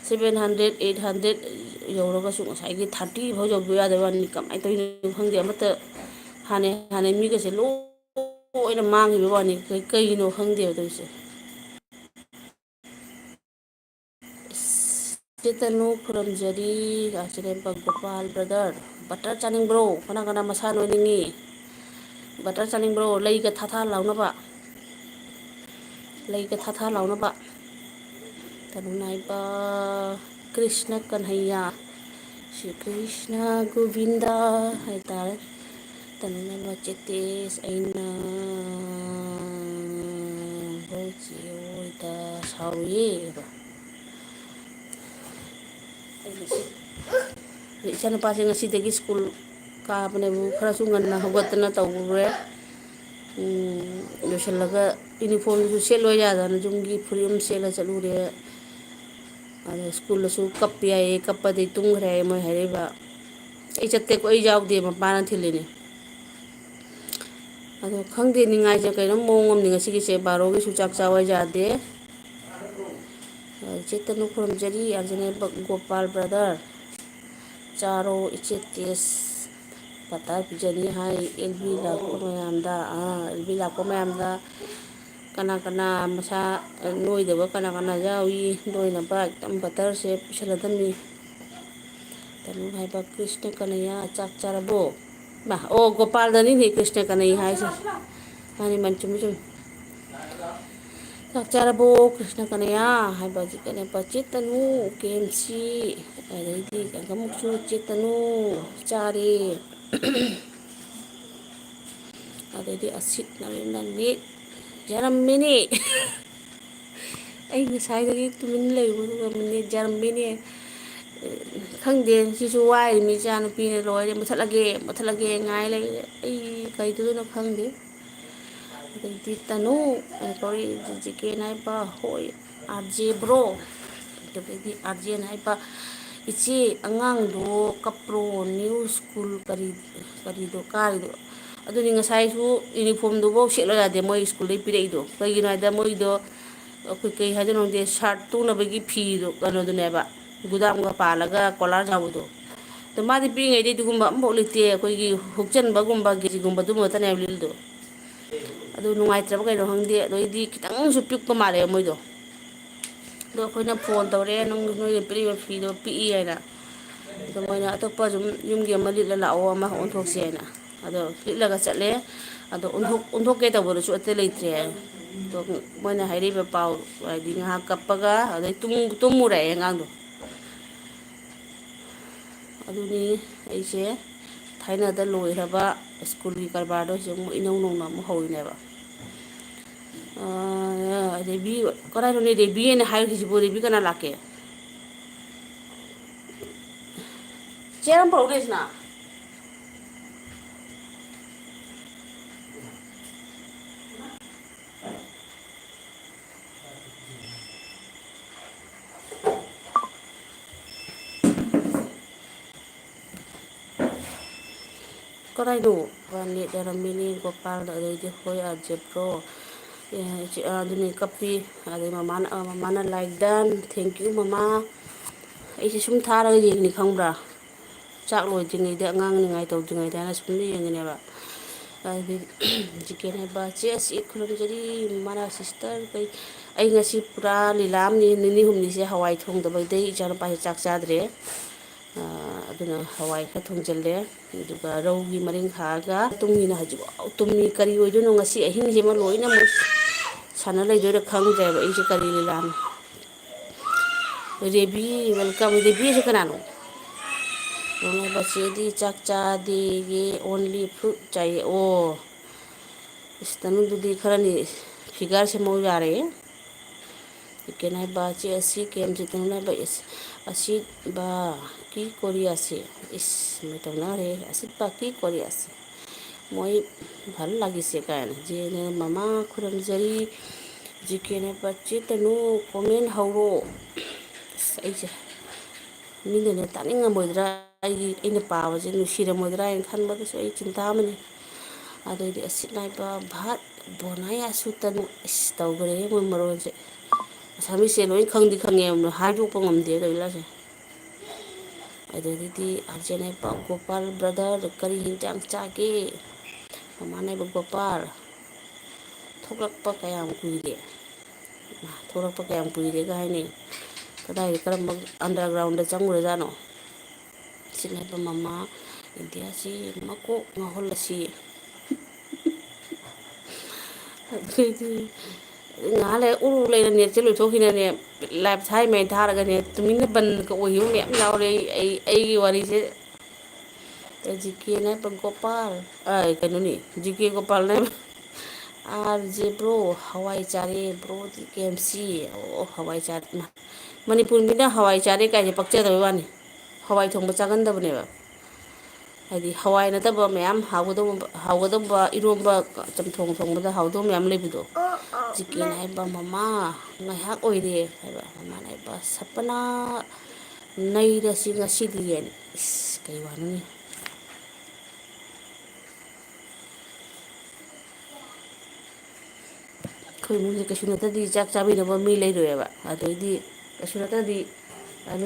ꯁꯚꯦꯟ ꯍꯟꯗ꯭ꯔꯦꯠ, ꯑꯩꯠ ꯍꯟꯗ꯭ꯔꯦꯠ ꯌꯧꯔꯒꯁꯨ ꯉꯁꯥꯏꯒꯤ ꯊꯥꯔꯇꯤ ꯐꯥꯎ ꯌꯧꯕ ꯌꯥꯗꯕ ꯋꯥꯅꯤ꯫ ꯀꯃꯥꯏꯅ ꯇꯧꯔꯤꯅꯣ ꯈꯪꯗꯦ, ꯑꯃꯠꯇ ꯍꯥꯟꯅ, ꯍꯥꯟꯅ ꯃꯤꯒꯁꯦ ꯂꯣꯏꯅ ꯃꯥꯡꯈꯤꯕ ꯋꯥꯅꯤ꯫ ꯀꯩ-, ꯀꯩꯒꯤꯅꯣ ꯈꯪꯗꯦꯕ ꯇꯧꯔꯤꯁꯦ꯫ ꯆꯦ ꯇꯅꯨ ꯈꯨꯔꯨꯝꯖꯔꯤ꯫ ꯑꯁꯤꯅꯦ ꯒꯣꯄꯥꯜ ꯕ꯭ꯔꯗꯔ꯫ ꯕꯇꯔ ꯆꯥꯅꯤꯡꯕ꯭ꯔꯣ? ꯀꯅꯥ ꯀꯅꯥ ꯃꯁꯥ ꯅꯣꯏꯅꯤꯡꯉꯤ? ꯕꯇꯔ ꯆꯥꯅꯤꯡꯕ꯭ꯔꯣ? ꯂꯩꯒ ꯊꯥ ꯊꯥ ꯂꯥꯎꯅꯕ꯫ ꯂꯩꯒ ꯊꯥ ꯊꯥ ꯂꯥꯎꯅꯕ꯫ ꯇꯅꯨꯅꯥꯏꯕ ꯀ꯭ꯔꯤꯁꯅ ꯀꯟꯍꯩꯌꯥ꯫ ꯁ꯭ꯔꯤ ꯀ꯭ꯔꯤꯁꯅ ꯒꯣꯕꯤꯟꯗ ꯍꯥꯏꯇꯥꯔꯦ꯫ ꯇꯅꯨꯅꯥꯏꯕ ꯆꯦꯇꯦꯁ ꯑꯩꯅ ꯆꯦ ꯍꯣꯏꯗ ꯁꯥꯎꯔꯨꯏꯌꯦ ꯑꯗꯣ꯫ ꯑꯩ ꯉꯁꯤ, ꯏꯆꯥꯅꯨꯄꯥꯁꯦ ꯉꯁꯤꯗꯒꯤ ꯁ꯭ꯀꯨꯜ ꯀꯥꯕꯅꯦꯕꯨ ꯈꯔꯁꯨ ꯉꯟꯅ ꯍꯧꯒꯠꯇꯅ ꯇꯧꯔꯨꯔꯦ꯫ ꯎꯝ, ꯂꯣꯏꯁꯤꯜꯂꯒ ꯌꯨꯅꯤꯐꯣꯔꯝꯗꯨꯁꯨ ꯁꯦꯠꯂꯣꯏ ꯌꯥꯗꯅ ꯌꯨꯝꯒꯤ ꯐꯨꯔꯤꯠ ꯑꯃ ꯁꯦꯠꯂ ꯆꯠꯂꯨꯔꯦ꯫ ꯑꯗꯣ ꯁ꯭ꯀꯨꯜꯗꯁꯨ ꯀꯞꯄꯦ ꯍꯥꯏꯌꯦ, ꯀꯞꯄꯗꯩ ꯇꯨꯝꯈ꯭ꯔꯦ ꯍꯥꯏꯌꯦ ꯃꯣꯏ ꯍꯥꯏꯔꯛꯏꯕ꯫ ꯑꯩ ꯆꯠꯇꯦꯀꯣ, ꯑꯩ ꯌꯥꯎꯗꯦ, ꯃꯄꯥꯅ ꯊꯤꯜꯂꯤꯅꯤ꯫ ꯑꯗꯣ ꯈꯪꯗꯦ, ꯅꯤꯡꯉꯥꯏꯁꯦ ꯀꯩꯅꯣꯝ ꯃꯑꯣꯡ ꯑꯃꯅꯤ ꯉꯁꯤꯒꯤꯁꯦ, ꯕꯥꯔꯣꯒꯤꯁꯨ ꯆꯥꯛ ꯆꯥꯕ ꯌꯥꯗꯦ꯫ ꯆꯦꯇꯅ ꯈꯨꯔꯨꯝꯖꯔꯤ, ꯑꯥꯔꯖꯦꯅꯦ ꯒꯣꯄꯥꯜ ꯕ꯭ꯔꯗꯔ꯫ ꯆꯥꯔꯣ ꯏꯆꯦ ꯇꯦꯁ꯫ ꯄꯇꯥ ꯄꯤꯖꯅꯤ ꯍꯥꯏ ꯑꯦꯜ ꯕꯤ ꯂꯥꯛꯄ ꯃꯌꯥꯝꯗ꯫ ꯑꯥ, ꯑꯦꯜ ꯕꯤ ꯂꯥꯛꯄ ꯃꯌꯥꯝꯗ ꯀꯅꯥ ꯀꯅꯥ ꯃꯁꯥ ꯅꯣꯏꯗꯕ ꯀꯅꯥ ꯀꯅꯥ ꯌꯥꯎꯏ, ꯅꯣꯏꯅꯕ ꯑꯦꯛꯇꯝ ꯕꯇꯔꯁꯦ ꯄꯤꯁꯜꯂꯗꯝꯅꯤ꯫ ꯇꯅꯨ ꯍꯥꯏꯕ ꯀ꯭ꯔꯤꯁꯅ ꯀꯅꯩꯌꯥ ꯆꯥꯛ ꯆꯥꯔꯕꯣ? ꯃꯥ, ꯑꯣ, ꯒꯣꯄꯥꯜꯗꯅꯤꯅꯦ ꯀ꯭ꯔꯤꯁꯅ ꯀꯅꯩ ꯍꯥꯏꯁꯦ꯫ ꯃꯥꯅꯤ, ꯃꯥꯅꯤ, ꯆꯨꯝꯃꯤ, ꯆꯨꯝꯃꯤ꯫ ꯆꯥꯛ ꯆꯥꯔꯕꯣ ꯀ꯭ꯔꯤꯁꯅ ꯀꯅꯩꯌꯥ ꯍꯥꯏꯕ ꯍꯧꯖꯤꯛ ꯀꯅꯦ ꯄ ꯆꯦꯠꯇꯅꯨ, ꯀꯦ ꯑꯦꯝ ꯁꯤ, ꯑꯗꯩꯗꯤ ꯑꯃꯨꯛꯁꯨ ꯆꯦꯠꯇꯅꯨ ꯆꯥꯔꯦ꯫ ꯑꯗꯩꯗꯤ ꯑꯁꯤꯠ ꯅꯔꯦꯟꯗ꯭ꯔ ꯅꯦꯠ ꯌꯥꯔꯝꯃꯦꯅꯦ꯫ ꯑꯩ ꯉꯁꯥꯏꯗꯒꯤ ꯇꯨꯃꯤꯟ ꯂꯩꯕꯗꯨꯒ ꯅꯦꯠ ꯌꯥꯔꯝꯃꯦꯅꯦ꯫ ꯈꯪꯗꯦ, ꯁꯤꯁꯨ ꯋꯥꯏꯅꯤ, ꯏꯆꯥ ꯅꯨꯄꯤꯅ ꯂꯣꯏꯔꯦ, "ꯃꯨꯊꯠꯂꯒꯦ, ꯃꯨꯊꯠꯂꯒꯦ" ꯉꯥꯏ ꯂꯩꯔꯦ꯫ ꯑꯩ ꯀꯩ ꯇꯧꯗꯣꯏꯅꯣ ꯈꯪꯗꯦ꯫ ꯑꯗꯩꯗꯤ ꯇꯅꯨ, ꯑꯩꯅ ꯀꯧꯔꯛꯏ, ꯖꯤ ꯀꯦꯅ ꯍꯥꯏꯕ, "ꯍꯣꯏ, ꯑꯥꯔ ꯖꯦ ꯕ꯭ꯔꯣ"꯫ ꯑꯗꯩꯗꯤ ꯑꯥꯔ ꯖꯦꯅ ꯍꯥꯏꯕ, "ꯏꯆꯦ, ꯑꯉꯥꯡꯗꯣ ꯀꯞꯄ꯭ꯔꯣ? ꯅ꯭ꯌꯨ ꯁ꯭ꯀꯨꯜ ꯀꯔꯤ, ꯀꯔꯤꯗꯣ ꯀꯥꯔꯤꯗꯣ?" ꯑꯗꯨꯅꯤ, ꯉꯁꯥꯏꯁꯨ ꯌꯨꯅꯤꯐꯣꯔꯝꯗꯨꯐꯥꯎ ꯁꯦꯠꯂꯣ ꯌꯥꯗꯦ, ꯃꯣꯏ ꯁ꯭ꯀꯨꯜꯗꯩ ꯄꯤꯔꯛꯏꯗꯣ꯫ ꯀꯩꯒꯤꯅꯣ ꯍꯥꯏꯗ, ꯃꯣꯏꯗꯣ ꯑꯩꯈꯣꯏ ꯀꯩ ꯍꯥꯏꯗꯣꯏꯅꯣ ꯈꯪꯗꯦ, ꯁꯥꯔꯠ ꯇꯨꯅꯕꯒꯤ ꯐꯤꯗꯣ ꯀꯩꯅꯣꯗꯨꯅꯦꯕ, ꯒꯨꯗꯥꯝꯒ ꯄꯥꯜꯂꯒ ꯀꯣꯂꯥꯔ ꯌꯥꯎꯕꯗꯣ꯫ ꯑꯗꯣ ꯃꯥꯗꯤ ꯄꯤꯛꯏꯉꯩꯗꯩ ꯑꯗꯨꯒꯨꯝꯕ ꯑꯃꯐꯥꯎ ꯂꯤꯠꯇꯦ, ꯑꯩꯈꯣꯏꯒꯤ ꯍꯨꯛꯆꯟꯕꯒꯨꯝꯕ, ꯒꯦꯖꯤꯒꯨꯝꯕ ꯑꯗꯨꯝꯕ ꯈꯛꯇꯅꯦꯕ ꯂꯤꯠꯂꯤꯗꯣ꯫ ꯑꯗꯨ ꯅꯨꯡꯉꯥꯏꯇ꯭ꯔꯕ ꯀꯩꯅꯣ ꯈꯪꯗꯦ, ꯑꯗꯩꯗꯤ ꯈꯤꯇꯪꯁꯨ ꯄꯤꯛꯄ ꯃꯥꯜꯂꯦꯕ ꯃꯣꯏꯗꯣ꯫ ꯑꯗꯣ ꯑꯩꯈꯣꯏꯅ ꯐꯣꯟ ꯇꯧꯔꯦ, "ꯅꯪ, ꯅꯣꯏꯅ ꯄꯤꯔꯤꯕ ꯐꯤꯗꯣ ꯄꯤꯛꯏ" ꯍꯥꯏꯅ꯫ ꯑꯗꯣ ꯃꯣꯏꯅ, "ꯑꯇꯣꯞꯄ ꯁꯨꯝ ꯌꯨꯝꯒꯤ ꯑꯃ ꯂꯤꯠꯂ ꯂꯥꯛꯑꯣ, ꯑꯃ ꯑꯣꯟꯊꯣꯛꯁꯤ" ꯍꯥꯏꯅ꯫ ꯑꯗꯣ ꯂꯤꯠꯂꯒ ꯆꯠꯂꯦ꯫ ꯑꯗꯣ ꯑꯣꯟꯊꯣꯛ-, ꯑꯣꯟꯊꯣꯛꯀꯦ ꯇꯧꯕꯗꯁꯨ ꯑꯇꯩ ꯂꯩꯇ꯭ꯔꯦ ꯍꯥꯏ꯫ ꯑꯗꯣ ꯃꯣꯏꯅ ꯍꯥꯏꯔꯤꯕ ꯄꯥꯎ ꯍꯥꯏꯗꯤ ꯉꯥꯏꯍꯥꯛ ꯀꯞꯄꯒ ꯑꯗꯩ ꯇꯨꯝ-, ꯇꯨꯝꯃꯨꯔꯦ ꯑꯉꯥꯡꯗꯣ꯫ ꯑꯗꯨꯅꯤ ꯑꯩꯁꯦ ꯊꯥꯏꯅꯗ ꯂꯣꯏꯈ꯭ꯔꯕ ꯁ꯭ꯀꯨꯜꯒꯤ ꯀꯔꯕꯥꯔꯗꯣ ꯍꯧꯖꯤꯛ ꯑꯃꯨꯛ ꯏꯅꯧ ꯅꯧꯅ ꯑꯃꯨꯛ ꯍꯧꯔꯤꯅꯦꯕ꯫ ꯑꯥ, ꯔꯦꯕꯤ, ꯀꯗꯥꯏꯗꯅꯣꯅꯦ ꯔꯦꯕꯤ ꯍꯥꯏꯅ ꯍꯥꯏꯔꯤꯁꯤꯕꯨ? ꯔꯦꯕꯤ ꯀꯅꯥ ꯂꯥꯛꯀꯦ? ꯆꯦ, ꯑꯃ ꯄꯨꯔꯛꯎꯅꯦ ꯁꯤꯅ꯫ ꯀꯗꯥꯏꯅꯣ? ꯅꯦꯠ ꯌꯥꯔꯝꯃꯤꯅꯦ ꯒꯣꯄꯥꯜꯗ, ꯑꯗꯩꯗꯤ ꯍꯣꯏ ꯑꯥꯔ ꯖꯦ ꯄ꯭ꯔꯣ꯫ ꯑꯦ, ꯏꯆꯦ, ꯑꯥ, ꯑꯗꯨꯅꯤ ꯀꯞꯄꯤ꯫ ꯑꯗꯩ ꯃꯃꯥꯅ, ꯑꯥ, ꯃꯃꯥꯅ like done, thank you ꯃꯃꯥ꯫ ꯑꯩꯁꯦ ꯁꯨꯝ ꯊꯥꯔꯒ ꯌꯦꯡꯉꯤꯅꯤ ꯈꯪꯕ꯭ꯔꯥ? ꯆꯥꯛ ꯂꯣꯏꯗ꯭ꯔꯤꯉꯩꯗ, ꯑꯉꯥꯡ ꯅꯤꯡꯉꯥꯏ ꯇꯧꯗ꯭ꯔꯤꯉꯩꯗ ꯍꯥꯏꯅ ꯁꯨꯝ ꯌꯦꯡꯉꯤꯅꯦꯕ꯫ ꯑꯗꯩ ꯖꯤ ꯀꯦꯅ ꯍꯥꯏꯕ, "ꯆꯦ ꯑꯁꯤ ꯈꯨꯔꯨꯝꯖꯔꯤ, ꯃꯃꯥꯅ ꯁꯤꯁꯇꯔ ꯀꯩ", ꯑꯩ ꯉꯁꯤ ꯄꯨꯔꯥ ꯂꯤꯂꯥ ꯑꯃꯅꯤ, ꯅꯤꯅꯤ ꯍꯨꯝꯅꯤꯁꯦ ꯍꯋꯥꯏ ꯊꯣꯡꯗꯕꯗꯩ ꯏꯆꯥꯅꯨꯄꯥꯁꯦ ꯆꯥꯛ ꯆꯥꯗ꯭ꯔꯦ꯫ ꯑꯥ, ꯑꯗꯨꯅ ꯍꯋꯥꯏ ꯈꯔ ꯊꯣꯡꯖꯤꯜꯂꯦ, ꯑꯗꯨꯒ ꯔꯧꯒꯤ ꯃꯔꯤꯡꯈꯥꯒ ꯇꯨꯝꯃꯤꯅ ꯍꯧꯖꯤꯛꯐꯥꯎ ꯇꯨꯝꯃꯤ꯫ ꯀꯔꯤ ꯑꯣꯏꯗꯣꯏꯅꯣ ꯉꯁꯤ ꯑꯍꯤꯡꯁꯤꯃ ꯂꯣꯏꯅ ꯃꯣꯏ ꯁꯥꯟꯅ ꯂꯩꯗꯣꯏꯔꯥ ꯈꯪꯗ꯭ꯔꯦꯕ ꯑꯩꯁꯦ ꯀꯔꯤ ꯂꯤꯂꯥꯅꯣ꯫ ꯔꯦꯕꯤ, welcome꯫ ꯔꯦꯕꯤꯁꯦ ꯀꯅꯥꯅꯣ? ꯅꯨꯡꯉꯥꯏꯕ ꯆꯦꯗꯤ ꯆꯥꯛ ꯆꯥꯗꯦꯌꯦ, only fruit ꯆꯥꯏꯌꯦ꯫ ꯑꯣ, ꯏꯁ, ꯇꯅꯨꯗꯨꯗꯤ ꯈꯔꯅꯤ figure ꯁꯦꯝꯍꯧ ꯌꯥꯔꯦ꯫ ꯀꯩꯅꯣ ꯍꯥꯏꯕ, ꯆꯦ ꯑꯁꯤ ꯀꯦꯝꯁꯤ ꯇꯧꯅꯕ, ꯏꯁ, ꯑꯁꯤꯕ ꯀꯤ ꯀꯣꯔꯤꯌꯥꯁꯦ, ꯏꯁ, ꯃꯣꯏ ꯇꯧꯅꯔꯦ, ꯑꯁꯤꯕ ꯀꯤ ꯀꯣꯔꯤꯌꯥꯁꯦ, ꯃꯣꯏ ꯐꯜ ꯂꯥꯒꯤꯁꯦ ꯀꯥꯏꯅ꯫ ꯖꯦꯅ ꯃꯃꯥ ꯈꯨꯔꯨꯝꯖꯔꯤ, ꯖꯤ ꯀꯦꯅ ꯍꯥꯏꯕ, ꯆꯦ ꯇꯅꯨ comment ꯍꯧꯔꯣ꯫ ꯑꯁ, ꯑꯩꯁꯦ ꯃꯤꯅꯅꯦ ꯇꯥꯅꯤꯡꯉꯝꯃꯣꯏꯗ꯭ꯔꯥ, ꯑꯩꯒꯤ, ꯑꯩꯅ ꯄꯥꯕꯁꯦ ꯅꯨꯡꯁꯤꯔꯝꯃꯣꯏꯗ꯭ꯔꯥ ꯍꯥꯏꯅ ꯈꯟꯕꯒꯤꯁꯨ ꯑꯩ ꯆꯤꯟꯇꯥ ꯑꯃꯅꯤ꯫ ꯑꯗꯩꯗꯤ ꯑꯁꯤꯠ ꯅꯥꯏꯕ ꯚꯥꯠ ꯕꯣꯅꯥꯌꯥꯁꯨ ꯇꯅꯨ, ꯏꯁ, ꯇꯧꯈ꯭ꯔꯦꯍꯦ ꯃꯣꯏ ꯃꯔꯣꯟꯁꯦ꯫ ꯑꯁꯥꯃꯤꯁꯁꯦ ꯂꯣꯏ ꯈꯪꯗꯤ ꯈꯪꯉꯦ, ꯍꯥꯏꯗꯣꯛꯄ ꯉꯝꯗꯦ ꯀꯩꯅꯣꯁꯦ꯫ ꯑꯗꯩꯗꯤ ꯑꯥꯔ ꯖꯦꯅ ꯍꯥꯏꯕ, "ꯒꯣꯄꯥꯜ brother, ꯀꯔꯤ ꯍꯤꯟꯖꯥꯡ ꯆꯥꯒꯦ?" ꯃꯃꯥꯅ ꯍꯥꯏꯕ, "ꯒꯣꯄꯥꯜ, ꯊꯣꯛꯂꯛꯄ ꯀꯌꯥꯝ ꯀꯨꯏꯔꯦ?" ꯊꯣꯛꯂꯛꯄ ꯀꯌꯥꯝ ꯀꯨꯏꯔꯦꯒ ꯍꯥꯏꯅꯩ꯫ ꯀꯗꯥꯏꯗ, ꯀꯔꯝꯕ undergroundꯗ ꯆꯪꯉꯨꯔꯖꯥꯠꯅꯣ? ꯁꯤꯅꯦꯕ ꯃꯃꯥ ꯏꯟꯗꯤꯌꯥꯁꯤ ꯃꯀꯣꯛ ꯉꯥꯎꯍꯜꯂꯁꯤ꯫ ꯑꯗꯨꯗꯤ ꯉꯥꯏꯍꯥꯛ ꯂꯩꯔ ꯎꯔꯨ ꯂꯩꯔ ꯅꯦꯠꯁꯦ ꯂꯣꯏꯊꯣꯛꯈꯤꯅꯅꯦ, live ꯊꯥꯔꯤꯃꯩ ꯊꯥꯔꯒꯅꯦ, ꯇꯨꯃꯤꯟꯅ ꯕꯟꯒ ꯑꯣꯏꯈꯤꯕ ꯃꯌꯥꯝ ꯌꯥꯎꯔꯦ꯫ ꯑꯩ, ꯑꯩ, ꯑꯩꯒꯤ ꯋꯥꯔꯤꯁꯦ꯫ ꯖꯤ ꯀꯦꯅ ꯍꯥꯏꯕ ꯒꯣꯄꯥꯜ, ꯑ, ꯀꯩꯅꯣꯅꯤ, ꯖꯤ ꯀꯦ ꯒꯣꯄꯥꯜꯅ ꯍꯥꯏꯕ꯫ ꯑꯥꯔ ꯖꯦ ꯕ꯭ꯔꯣ, ꯍꯋꯥꯏ ꯆꯥꯔꯦ꯫ ꯕ꯭ꯔꯣꯗꯤ ꯀꯦ ꯑꯦꯝ ꯁꯤ꯫ ꯑꯣ, ꯍꯋꯥꯏ ꯆꯥꯔꯦ꯫ ꯏꯃꯥ, ꯃꯅꯤꯄꯨꯔ ꯃꯤꯅ ꯍꯋꯥꯏ ꯆꯥꯔꯦ ꯀꯥꯏꯁꯦ ꯄꯛꯆꯗꯕꯩ ꯋꯥꯅꯤ꯫ ꯍꯋꯥꯏ ꯊꯣꯡꯕ ꯆꯥꯒꯟꯗꯕꯅꯦꯕ꯫ ꯍꯥꯏꯗꯤ ꯍꯋꯥꯏ ꯅꯠꯇꯕ ꯃꯌꯥꯝ ꯍꯥꯎꯒꯗꯧꯕ, ꯍꯥꯎꯒꯗꯧꯕ ꯏꯔꯣꯝꯕ, ꯆꯝꯊꯣꯡ ꯊꯣꯡꯕꯗ ꯍꯥꯎꯗꯧꯕ ꯃꯌꯥꯝ ꯂꯩꯕꯗꯣ꯫ ꯖꯤꯀꯦꯅ ꯍꯥꯏꯕ, "ꯃꯃꯥ, ꯉꯥꯏꯍꯥꯛ ꯑꯣꯏꯔꯦ" ꯍꯥꯏꯕ꯫ ꯃꯃꯥꯅ ꯍꯥꯏꯕ, "ꯁꯄꯅꯥ, ꯅꯩꯔꯁꯤ ꯉꯁꯤꯗꯤ" ꯍꯥꯏꯅ꯫ ꯏꯁ, ꯀꯩ ꯋꯥꯅꯣꯅꯦ꯫ ꯑꯩꯈꯣꯏ ꯏꯃꯨꯡꯁꯦ ꯀꯩꯁꯨ ꯅꯠꯇꯗꯤ ꯆꯥꯛ ꯆꯥꯕꯤꯅꯕ ꯃꯤ ꯂꯩꯔꯣꯏꯕ꯫ ꯑꯗꯩꯗꯤ ꯀꯩꯁꯨ ꯅꯠꯇꯗꯤ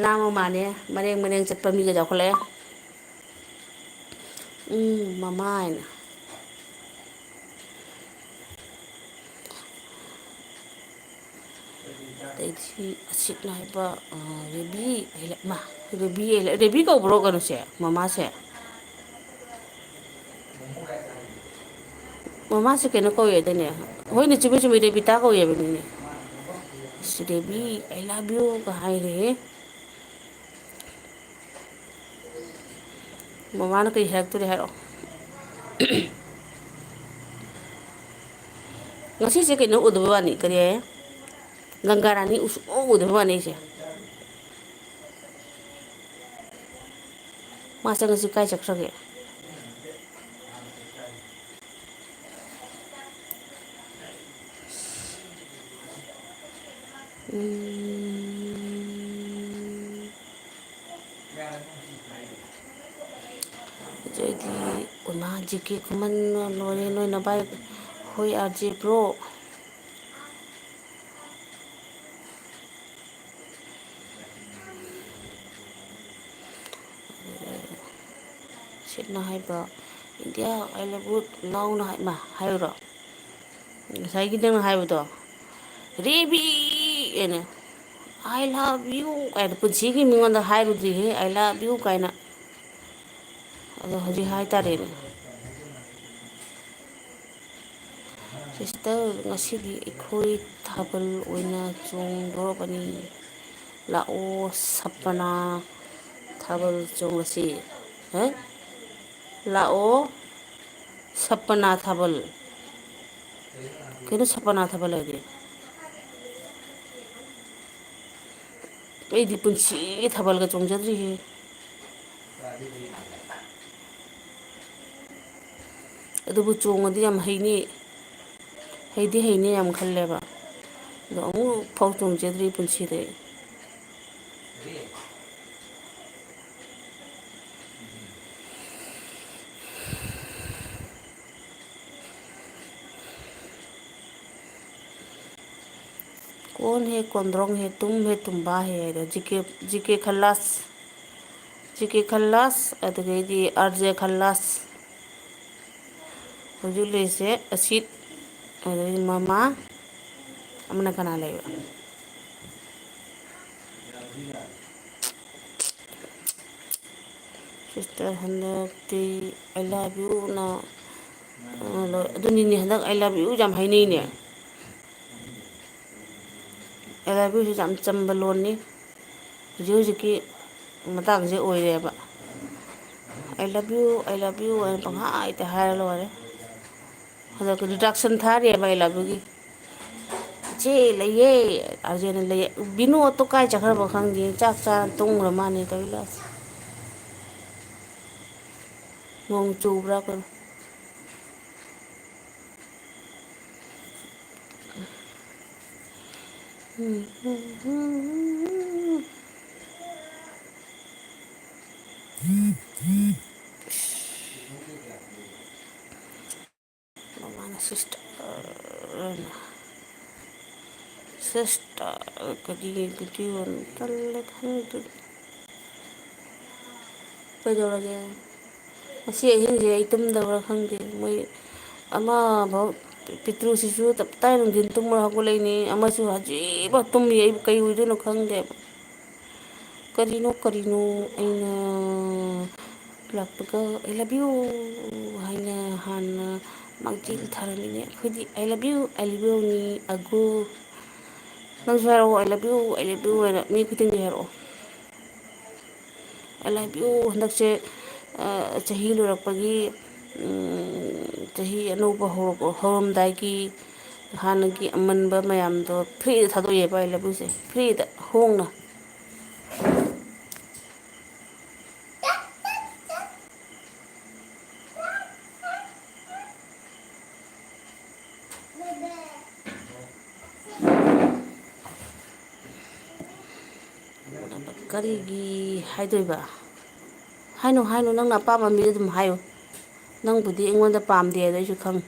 ꯂꯥꯡꯕ ꯃꯥꯟꯅꯦ, ꯃꯔꯦꯡ ꯃꯔꯦꯡ ꯆꯠꯄ ꯃꯤꯒ ꯌꯥꯎꯈꯠꯂꯛꯑꯦ꯫ ꯎꯝ, ꯃꯃꯥ ꯍꯥꯏꯅ꯫ ꯑꯗꯩꯗꯤ ꯑꯁꯤꯛ ꯅꯥꯏꯕ, ꯑ, ꯔꯦꯕꯤ ꯍꯥꯏꯂ-, ꯃꯥ, ꯔꯦꯕꯤ ꯍꯥꯏꯂ-, ꯔꯦꯕꯤ ꯀꯧꯕ꯭ꯔꯣ ꯀꯩꯅꯣꯁꯦ, ꯃꯃꯥꯁꯦ? ꯃꯃꯥꯁꯦ ꯀꯩꯅꯣ ꯀꯧꯋꯦꯗꯅꯦ? ꯍꯣꯏꯅꯦ, ꯆꯨꯝꯃꯤ, ꯆꯨꯝꯃꯤ, ꯔꯦꯕꯤꯇꯥ ꯀꯧꯋꯦꯕꯅꯤꯅꯦ꯫ ꯑꯁ, ꯔꯦꯕꯤ, "I love you" ꯀ ꯍꯥꯏꯔꯦꯍꯦ꯫ ꯃꯃꯥꯅ ꯀꯔꯤ ꯍꯥꯏꯔꯛꯇꯣꯔꯦ ꯍꯥꯏꯔꯛꯑꯣ꯫ ꯉꯁꯤꯁꯦ ꯀꯩꯅꯣ ꯎꯗꯕ ꯋꯥꯅꯤ, ꯀꯔꯤ ꯍꯥꯏꯌꯦ? ꯒꯪꯒꯥ ꯔꯥꯅꯤ ꯎꯁꯨ ꯎꯗꯕ ꯋꯥꯅꯤ ꯑꯩꯁꯦ꯫ ꯃꯥꯁꯦ ꯉꯁꯤ ꯀꯥꯏ ꯆꯠꯈ꯭ꯔꯒꯦ? ꯎꯝ꯫ ꯑꯗꯩꯗꯤ ꯑꯣꯏꯃꯥ, ꯖꯤ ꯀꯦ ꯈꯨꯃꯟ ꯂꯣꯏꯔꯦ ꯅꯣꯏ ꯅꯕꯥꯏ꯫ ꯍꯣꯏ, ꯑꯥꯔ ꯖꯦ ꯕ꯭ꯔꯣ꯫ ꯁꯤꯠꯅ ꯍꯥꯏꯕ, "India, I love you" ꯂꯥꯎꯅ ꯍꯥꯏ-, ꯃꯥ, ꯍꯥꯏꯌꯨꯔꯣ? ꯉꯁꯥꯏꯒꯤ ꯅꯪꯅ ꯍꯥꯏꯕꯗꯣ, "ꯔꯦꯕꯤ" ꯑꯅ, "I love you" ꯀꯥꯏꯅ ꯄꯨꯟꯁꯤꯒꯤ ꯃꯤꯉꯣꯟꯗ ꯍꯥꯏꯔꯨꯗ꯭ꯔꯤꯍꯦ, "I love you" ꯀꯥꯏꯅ꯫ ꯑꯗꯣ ꯍꯧꯖꯤꯛ ꯍꯥꯏꯇꯥꯔꯦꯅꯦ꯫ ꯁꯤꯁꯇꯔ, ꯉꯁꯤꯗꯤ ꯑꯩꯈꯣꯏ ꯊꯥꯕꯜ ꯑꯣꯏꯅ ꯆꯣꯡꯗꯣꯔꯕꯅꯤ꯫ ꯂꯥꯛꯑꯣ ꯁꯄꯅꯥ ꯊꯥꯕꯜ ꯆꯣꯡꯂꯁꯤ꯫ ꯍꯦ? ꯂꯥꯛꯑꯣ ꯁꯄꯅꯥ ꯊꯥꯕꯜ꯫ ꯀꯩꯅꯣ ꯁꯄꯅꯥ ꯊꯥꯕꯜ ꯍꯥꯏꯗꯤ? ꯑꯩꯗꯤ ꯄꯨꯟꯁꯤꯒꯤ ꯊꯥꯕꯜꯒ ꯆꯣꯡꯖꯗ꯭ꯔꯤꯍꯦ꯫ ꯑꯗꯨꯕꯨ ꯆꯣꯡꯉꯗꯤ ꯌꯥꯝ ꯍꯩꯅꯤ, ꯍꯩꯗꯤ ꯍꯩꯅꯤ ꯌꯥꯝ ꯈꯜꯂꯦꯕ꯫ ꯑꯗꯣ ꯑꯃꯨꯛ ꯐꯥꯎ ꯆꯣꯡꯖꯗ꯭ꯔꯤ ꯄꯨꯟꯁꯤꯗ ꯑꯩ꯫ ꯀꯣꯟ ꯍꯦ ꯀꯣꯟꯗ꯭ꯔꯣꯡ ꯍꯦ ꯇꯨꯝ ꯍꯦ ꯇꯨꯝꯕꯥ ꯍꯦ ꯍꯥꯏꯗꯣ, ꯖꯤ ꯀꯦ, ꯖꯤ ꯀꯦ ꯈꯜꯂꯥꯁ, ꯖꯤ ꯀꯦ ꯈꯜꯂꯥꯁ, ꯑꯗꯨꯗꯒꯤꯗꯤ ꯑꯥꯔ ꯖꯦ ꯈꯜꯂꯥꯁ꯫ ꯍꯧꯖꯤꯛ ꯂꯩꯔꯤꯁꯦ ꯑꯁꯤꯠ, ꯑꯗꯨꯗꯒꯤ ꯃꯃꯥ, ꯑꯃꯅ ꯀꯅꯥ ꯂꯩꯕ? ꯁꯤꯁꯇꯔ, ꯍꯟꯗꯛꯇꯤ "I love you"ꯅ, ꯑ, ꯂꯣꯏ-, ꯑꯗꯨꯅꯤꯅꯦ, ꯍꯟꯗꯛ "I love you" ꯌꯥꯝ ꯍꯥꯏꯅꯩꯅꯦ꯫ "I love you"ꯁꯤ ꯌꯥꯝ ꯆꯝꯕ ꯂꯣꯟꯅꯤ꯫ ꯍꯧꯖꯤꯛ ꯍꯧꯖꯤꯛꯀꯤ ꯃꯇꯥꯡꯁꯦ ꯑꯣꯏꯔꯦꯕ꯫ "I love you, I love you" ꯍꯥꯏꯅ ꯄꯪꯍꯥꯏꯗ ꯍꯥꯏꯔ ꯂꯣꯏꯔꯦ꯫ ꯍꯟꯗꯛ reduction ꯊꯥꯔꯤꯑꯕ "I love you"ꯒꯤ꯫ "ꯏꯆꯦ ꯂꯩꯌꯦ", ꯑꯥꯔ ꯖꯦꯅ "ꯂꯩꯌꯦ"꯫ ꯕꯤꯅꯨ ꯑꯣꯇꯣ ꯀꯥꯏ ꯆꯠꯈ꯭ꯔꯕ ꯈꯪꯗꯦ, ꯆꯥꯛ ꯆꯥꯔ ꯇꯨꯝꯈ꯭ꯔ ꯃꯥꯜꯂꯦ ꯇꯧꯔꯤ ꯂꯥꯁ꯫ ꯅꯣꯡ ꯆꯨꯕ꯭ꯔꯥ ꯀꯩꯅꯣ? ꯃꯃꯥꯅ ꯁꯤꯁꯇꯔ, ꯁꯤꯁꯇꯔ ꯀꯔꯤ video ꯇꯜꯂꯦ ꯈꯪꯗꯦ꯫ ꯀꯩꯗꯧꯔꯒꯦ? ꯉꯁꯤ ꯑꯍꯤꯡꯁꯦ ꯑꯩ ꯇꯨꯝꯗꯕ꯭ꯔꯥ ꯈꯪꯗꯦ꯫ ꯃꯣꯏ ꯑꯃꯐꯥꯎ ꯄꯤꯇ꯭ꯔꯨꯁꯤꯁꯨ ꯇꯞ ꯇꯥꯏ ꯅꯨꯡꯊꯤꯟ ꯇꯨꯝꯃ ꯍꯧꯒꯠꯂꯛꯏꯅꯦ꯫ ꯑꯃꯁꯨ ꯍꯧꯖꯤꯛꯐꯥꯎ ꯇꯨꯝꯃꯤ꯫ ꯑꯩꯕꯨ ꯀꯩ ꯑꯣꯏꯗꯣꯏꯅꯣ ꯈꯪꯗꯦꯕ꯫ ꯀꯔꯤꯅꯣ, ꯀꯔꯤꯅꯣ ꯑꯩꯅ ꯂꯥꯛꯄꯒ "I love you" ꯍꯥꯏꯅ ꯍꯥꯟꯅ ꯃꯥꯡꯖꯤꯜ ꯊꯥꯔꯝꯃꯤꯅꯦ꯫ ꯑꯩꯈꯣꯏꯗꯤ "I love you, I love you"ꯅꯤ ꯑꯒꯨ꯫ ꯅꯪꯁꯨ ꯍꯥꯏꯔꯛꯑꯣ "I love you, I love you" ꯍꯥꯏꯅ ꯃꯤ ꯈꯨꯗꯤꯡꯒꯤ ꯍꯥꯏꯔꯛꯑꯣ꯫ "I love you" ꯍꯟꯗꯛꯁꯦ, ꯑ, ꯆꯍꯤ ꯂꯣꯏꯔꯛꯄꯒꯤ ꯎꯝ, ꯆꯍꯤ ꯑꯅꯧꯕ ꯍꯧꯔꯛ-, ꯍꯧꯔꯝꯗꯥꯏꯒꯤ ꯍꯥꯟꯅꯒꯤ ꯑꯃꯟꯕ ꯃꯌꯥꯝꯗꯣ ꯐ꯭ꯔꯤꯗ ꯊꯥꯗꯣꯛꯑꯦꯕ ꯑꯩ ꯂꯕꯨꯛꯁꯦ, ꯐ꯭ꯔꯤꯗ, ꯍꯣꯡꯅ꯫ ꯀꯔꯤꯒꯤ ꯍꯥꯏꯗꯣꯏꯕ? ꯍꯥꯏꯅꯨ, ꯍꯥꯏꯅꯨ, ꯅꯪꯅ ꯑꯄꯥꯝꯕ ꯃꯤꯗ ꯑꯗꯨꯝ ꯍꯥꯏꯌꯨ꯫ ꯅꯪꯕꯨꯗꯤ ꯑꯩꯉꯣꯟꯗ ꯄꯥꯝꯗꯦ ꯍꯥꯏꯗꯣ ꯑꯩꯁꯨ ꯈꯪꯉꯤ꯫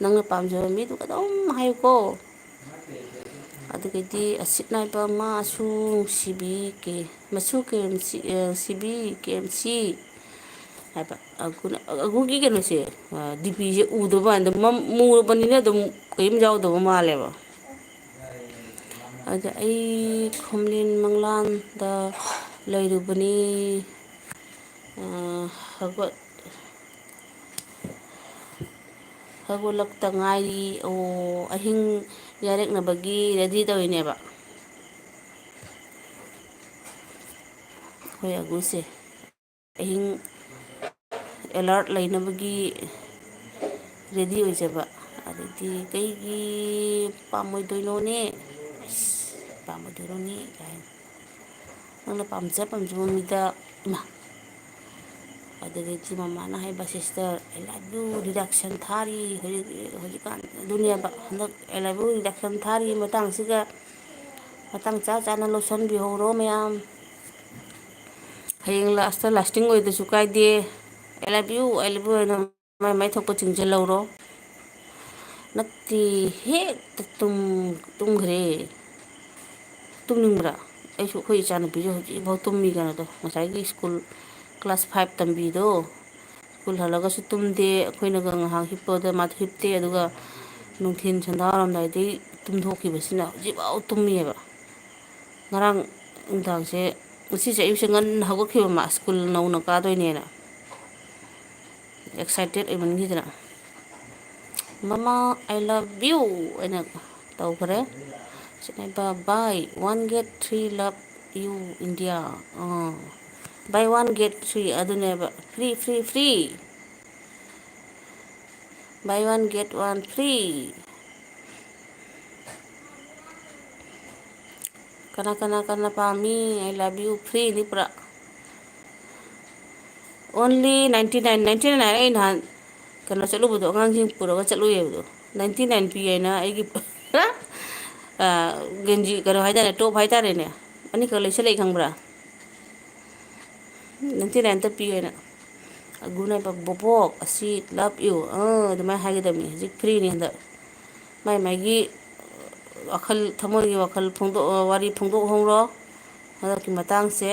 ꯅꯪꯅ ꯄꯥꯝꯖꯕ ꯃꯤꯗꯨꯒ ꯑꯗꯨꯝ ꯍꯥꯏꯌꯨꯀꯣ꯫ ꯑꯗꯨꯒꯩꯗꯤ ꯑꯁꯤꯠ ꯅꯥꯏꯕ ꯃꯥꯁꯨ ꯅꯨꯡꯁꯤꯕꯤ ꯀꯦ, ꯃꯁꯨ ꯀꯦ ꯑꯦꯝ ꯁꯤ, ꯑ, ꯁꯤꯕꯤ ꯀꯦ ꯑꯦꯝ ꯁꯤ ꯍꯥꯏꯕ꯫ ꯑꯒꯨꯅ-, ꯑꯒꯨꯒꯤ ꯀꯩꯅꯣꯁꯦ, ꯑ, ꯗꯤ ꯄꯤꯁꯦ ꯎꯗꯕ ꯃꯥꯟꯗ ꯃꯝ-, ꯃꯨꯔꯕꯅꯤꯅ ꯑꯗꯨꯝ ꯀꯔꯤꯝ ꯌꯥꯎꯗꯕ ꯃꯥꯜꯂꯦꯕ꯫ ꯑꯗ ꯑꯩ ꯈꯣꯝꯂꯦꯟ ꯃꯪꯂꯥꯟꯗ ꯂꯩꯔꯨꯕꯅꯤ꯫ ꯑ, ꯍꯧꯒꯠ-, ꯍꯧꯒꯠꯂꯛꯇ ꯉꯥꯏꯔꯤ꯫ ꯑꯣ, ꯑꯍꯤꯡ ꯌꯥꯔꯦꯛꯅꯕꯒꯤ ꯔꯦꯗꯤ ꯇꯧꯔꯤꯅꯦꯕ ꯑꯩꯈꯣꯏ ꯑꯒꯨꯁꯦ꯫ ꯑꯍꯤꯡ ꯑꯦꯂꯥꯔꯠ ꯂꯩꯅꯕꯒꯤ ꯔꯦꯗꯤ ꯑꯣꯏꯖꯕ꯫ ꯑꯗꯩꯗꯤ ꯀꯩꯒꯤ ꯄꯥꯝꯃꯣꯏꯗꯣꯏꯅꯣꯅꯦ? ꯑꯁ, ꯄꯥꯝꯃꯣꯏꯗꯣꯏꯅꯣꯅꯦ ꯀꯥꯏꯅ꯫ ꯅꯪꯅ ꯄꯥꯝꯖ ꯄꯥꯝꯖꯕ ꯃꯤꯗ, ꯏꯃꯥ꯫ ꯑꯗꯨꯗꯒꯤ ꯃꯃꯥꯅ ꯍꯥꯏꯕ, "Sister, I love you reduction ꯊꯥꯔꯤ ꯍꯧꯖꯤꯛ, ꯍꯧꯖꯤꯛꯀꯥꯟ ꯑꯗꯨꯅꯦꯕ, ꯍꯟꯗꯛ I love you reduction ꯊꯥꯔꯤ ꯃꯇꯥꯡꯁꯤꯒ ꯃꯇꯥꯡ ꯆꯥ ꯆꯥꯅ ꯂꯧꯁꯟꯕꯤꯍꯧꯔꯣ ꯃꯌꯥꯝ꯫ ꯍꯌꯦꯡ ꯂꯥꯁꯇ ꯂꯥꯁꯇꯤꯡ ꯑꯣꯏꯗꯁꯨ ꯀꯥꯏꯗꯦ꯫ I love you, I love you ꯍꯥꯏꯅ ꯃꯥꯏ ꯃꯥꯏ ꯊꯣꯛꯄ ꯆꯤꯡꯁꯤꯜꯍꯧꯔꯣ꯫" ꯅꯠꯇꯦ, ꯍꯦꯛꯇ ꯇꯨꯝ-, ꯇꯨꯝꯈ꯭ꯔꯦ꯫ ꯇꯨꯝꯅꯤꯡꯕ꯭ꯔꯥ? ꯑꯩꯁꯨ ꯑꯩꯈꯣꯏ ꯏꯆꯥꯅꯨꯄꯤꯁꯨ ꯍꯧꯖꯤꯛꯐꯥꯎ ꯇꯨꯝꯃꯤ ꯀꯩꯅꯣꯗꯣ, ꯉꯁꯥꯏꯒꯤ ꯁ꯭ꯀꯨꯜ ꯀ꯭ꯂꯥꯁ ꯐꯥꯏꯚ ꯇꯝꯕꯤꯗꯣ꯫ ꯁ꯭ꯀꯨꯜ ꯍꯜꯂꯒꯁꯨ ꯇꯨꯝꯗꯦ, ꯑꯩꯈꯣꯏꯅꯒ ꯉꯥꯏꯍꯥꯛ ꯍꯤꯞꯄꯗ ꯃꯥꯗꯤ ꯍꯤꯞꯇꯦ, ꯑꯗꯨꯒ ꯅꯨꯡꯊꯤꯟ ꯁꯟꯗꯥꯋꯥꯏꯔꯝꯗꯥꯏꯗꯩ ꯇꯨꯝꯊꯣꯛꯈꯤꯕꯁꯤꯅ ꯍꯧꯖꯤꯛꯐꯥꯎ ꯇꯨꯝꯃꯤꯑꯕ꯫ ꯉꯔꯥꯡ ꯅꯨꯡꯗꯥꯡꯁꯦ, ꯉꯁꯤꯁꯦ ꯑꯌꯨꯛꯁꯦ ꯉꯟꯅ ꯍꯧꯒꯠꯈꯤꯕ, ꯃꯥ ꯁ꯭ꯀꯨꯜ ꯅꯧꯅ ꯀꯥꯗꯣꯏꯅꯦꯅ꯫ ꯑꯦꯛꯁꯥꯏꯇꯦꯠ ꯑꯣꯏꯃꯟꯈꯤꯗꯅ, "Mama, I love you" ꯍꯥꯏꯅ ꯇꯧꯈ꯭ꯔꯦ꯫ ꯁꯤꯅꯦꯕ, "Buy one get three, love you, India"꯫ Ah, "Buy one get three" ꯑꯗꯨꯅꯦꯕ, "Free, free, free"꯫ Buy one get one free. ꯀꯅꯥ ꯀꯅꯥ ꯀꯅꯥ ꯄꯥꯝꯃꯤ? I love you free ꯅꯤ ꯄꯨꯔꯥ꯫ Only ninety nine, ninety nine꯫ ꯑꯩ ꯅꯍꯥꯟ ꯀꯩꯅꯣ ꯆꯠꯂꯨꯕꯗꯣ, ꯑꯉꯥꯡꯁꯤꯡ ꯄꯨꯔꯒ ꯆꯠꯂꯨꯏꯌꯦꯕꯗꯣ, ninety nine ꯄꯤ ꯍꯥꯏꯅ ꯑꯩꯒꯤ ꯒꯦꯟꯖꯤ, ꯀꯩꯅꯣ ꯍꯥꯏꯇꯥꯔꯦ, ꯇꯣꯞ ꯍꯥꯏꯇꯥꯔꯦꯅꯦ, ꯑꯅꯤꯈꯛ ꯂꯩꯁꯜꯂꯛꯏ ꯈꯪꯕ꯭ꯔꯥ? Ninety nine ꯇ ꯄꯤ ꯍꯥꯏꯅ꯫ ꯑꯒꯨꯅ ꯍꯥꯏꯕ, "ꯕꯣꯕꯣꯛ, ꯑꯁꯤ love you" ꯑꯥ ꯑꯗꯨꯃꯥꯏꯅ ꯍꯥꯏꯒꯗꯕꯅꯤ꯫ ꯍꯧꯖꯤꯛ free ꯅꯤ ꯍꯟꯗꯛ꯫ ꯃꯥꯏ ꯃꯥꯏꯒꯤ ꯋꯥꯈꯜ, ꯊꯃꯣꯏꯒꯤ ꯋꯥꯈꯜ ꯐꯣꯡꯗꯣꯛ-, ꯋꯥꯔꯤ ꯐꯣꯡꯗꯣꯛꯍꯧꯔꯣ ꯍꯟꯗꯛꯀꯤ ꯃꯇꯥꯡꯁꯦ꯫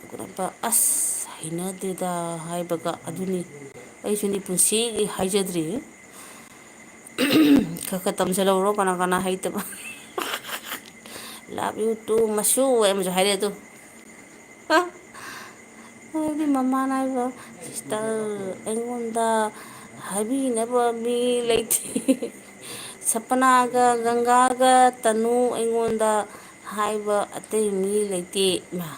ꯑꯗꯨꯅ ꯑꯁ ꯍꯩꯅꯗꯦꯗ ꯍꯥꯏꯕꯒ ꯑꯗꯨꯅꯤ꯫ ꯑꯩꯁꯨꯅꯤ ꯄꯨꯟꯁꯤꯒꯤ ꯍꯥꯏꯖꯗ꯭ꯔꯤ꯫ ꯈꯔ ꯈꯔ ꯇꯝꯁꯤꯜꯍꯧꯔꯣ ꯀꯅꯥ ꯀꯅꯥ ꯍꯩꯇꯕ꯫ "Love you too ꯃꯁꯨ" ꯑꯃꯁꯨ ꯍꯥꯏꯔꯛꯑꯦ ꯑꯗꯨ꯫ ꯑꯗꯨꯗꯤ ꯃꯃꯥꯅ ꯍꯥꯏꯕ, "Sister, ꯑꯩꯉꯣꯟꯗ ꯍꯥꯏꯕꯤꯅꯕ ꯃꯤ ꯂꯩꯇꯦ꯫ ꯁꯄꯅꯥꯒ ꯒꯪꯒꯥꯒ ꯇꯅꯨ ꯑꯩꯉꯣꯟꯗ ꯍꯥꯏꯕ ꯑꯇꯩ ꯃꯤ ꯂꯩꯇꯦ"꯫ ꯏꯃꯥ,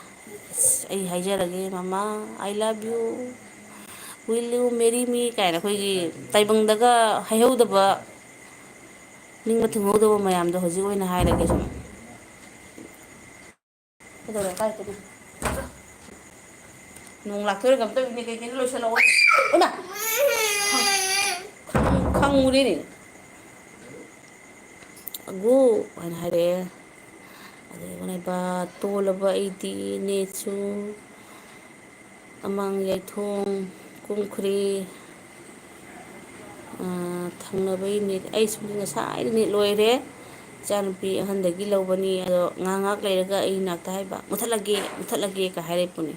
ꯑꯁ, ꯑꯩ ꯍꯥꯏꯖꯔꯒꯦ, "ꯃꯃꯥ, I love you, will you marry me" ꯀꯥꯏꯅ ꯑꯩꯈꯣꯏꯒꯤ ꯇꯥꯏꯕꯪꯗꯒ ꯍꯥꯏꯍꯧꯗꯕ, ꯅꯤꯡꯕ ꯊꯨꯡꯍꯧꯗꯕ ꯃꯌꯥꯝꯗꯣ ꯍꯧꯖꯤꯛ ꯑꯣꯏꯅ ꯍꯥꯏꯔꯒꯦ ꯁꯨꯝ꯫ ꯀꯩꯗꯧꯔꯦ? ꯀꯥꯏ ꯆꯠꯂꯤ? ꯅꯣꯡ ꯂꯥꯛꯇꯣꯏꯔꯥ ꯀꯩꯅꯣꯝ ꯇꯧꯔꯤꯅꯦ, ꯀꯩ ꯀꯩꯅꯣ ꯂꯣꯏꯁꯜꯂꯛꯑꯣ꯫ ꯏꯃꯥ! ꯈꯪ-, ꯈꯪꯉꯨꯔꯦꯅꯦ꯫ "ꯑꯒꯨ" ꯍꯥꯏꯅ ꯍꯥꯏꯔꯛꯑꯦ꯫ ꯑꯗꯩ ꯑꯩꯉꯣꯟꯗ ꯇꯣꯜꯂꯕ ꯑꯩꯗꯤ ꯅꯦꯠꯁꯨ ꯑꯃꯥꯡ ꯌꯥꯏꯊꯣꯡ ꯀꯨꯝꯈ꯭ꯔꯦ꯫ ꯑꯥ, ꯊꯪꯅꯕꯩ ꯅꯦꯠ, ꯑꯩꯁꯨ ꯉꯁꯥꯏꯅ ꯅꯦꯠ ꯂꯣꯏꯔꯦ꯫ ꯏꯆꯥꯅꯨꯄꯤ ꯑꯍꯟꯗꯒꯤ ꯂꯧꯕꯅꯤ, ꯑꯗꯣ ꯉꯥꯏꯍꯥꯛ ꯉꯥꯏꯍꯥꯛ ꯂꯩꯔꯒ ꯑꯩ ꯅꯥꯛꯇ ꯍꯥꯏꯕ, "ꯃꯨꯠꯊꯠꯂꯒꯦ, ꯃꯨꯠꯊꯠꯂꯒꯦ"ꯀ ꯍꯥꯏꯔꯛꯄꯅꯦ꯫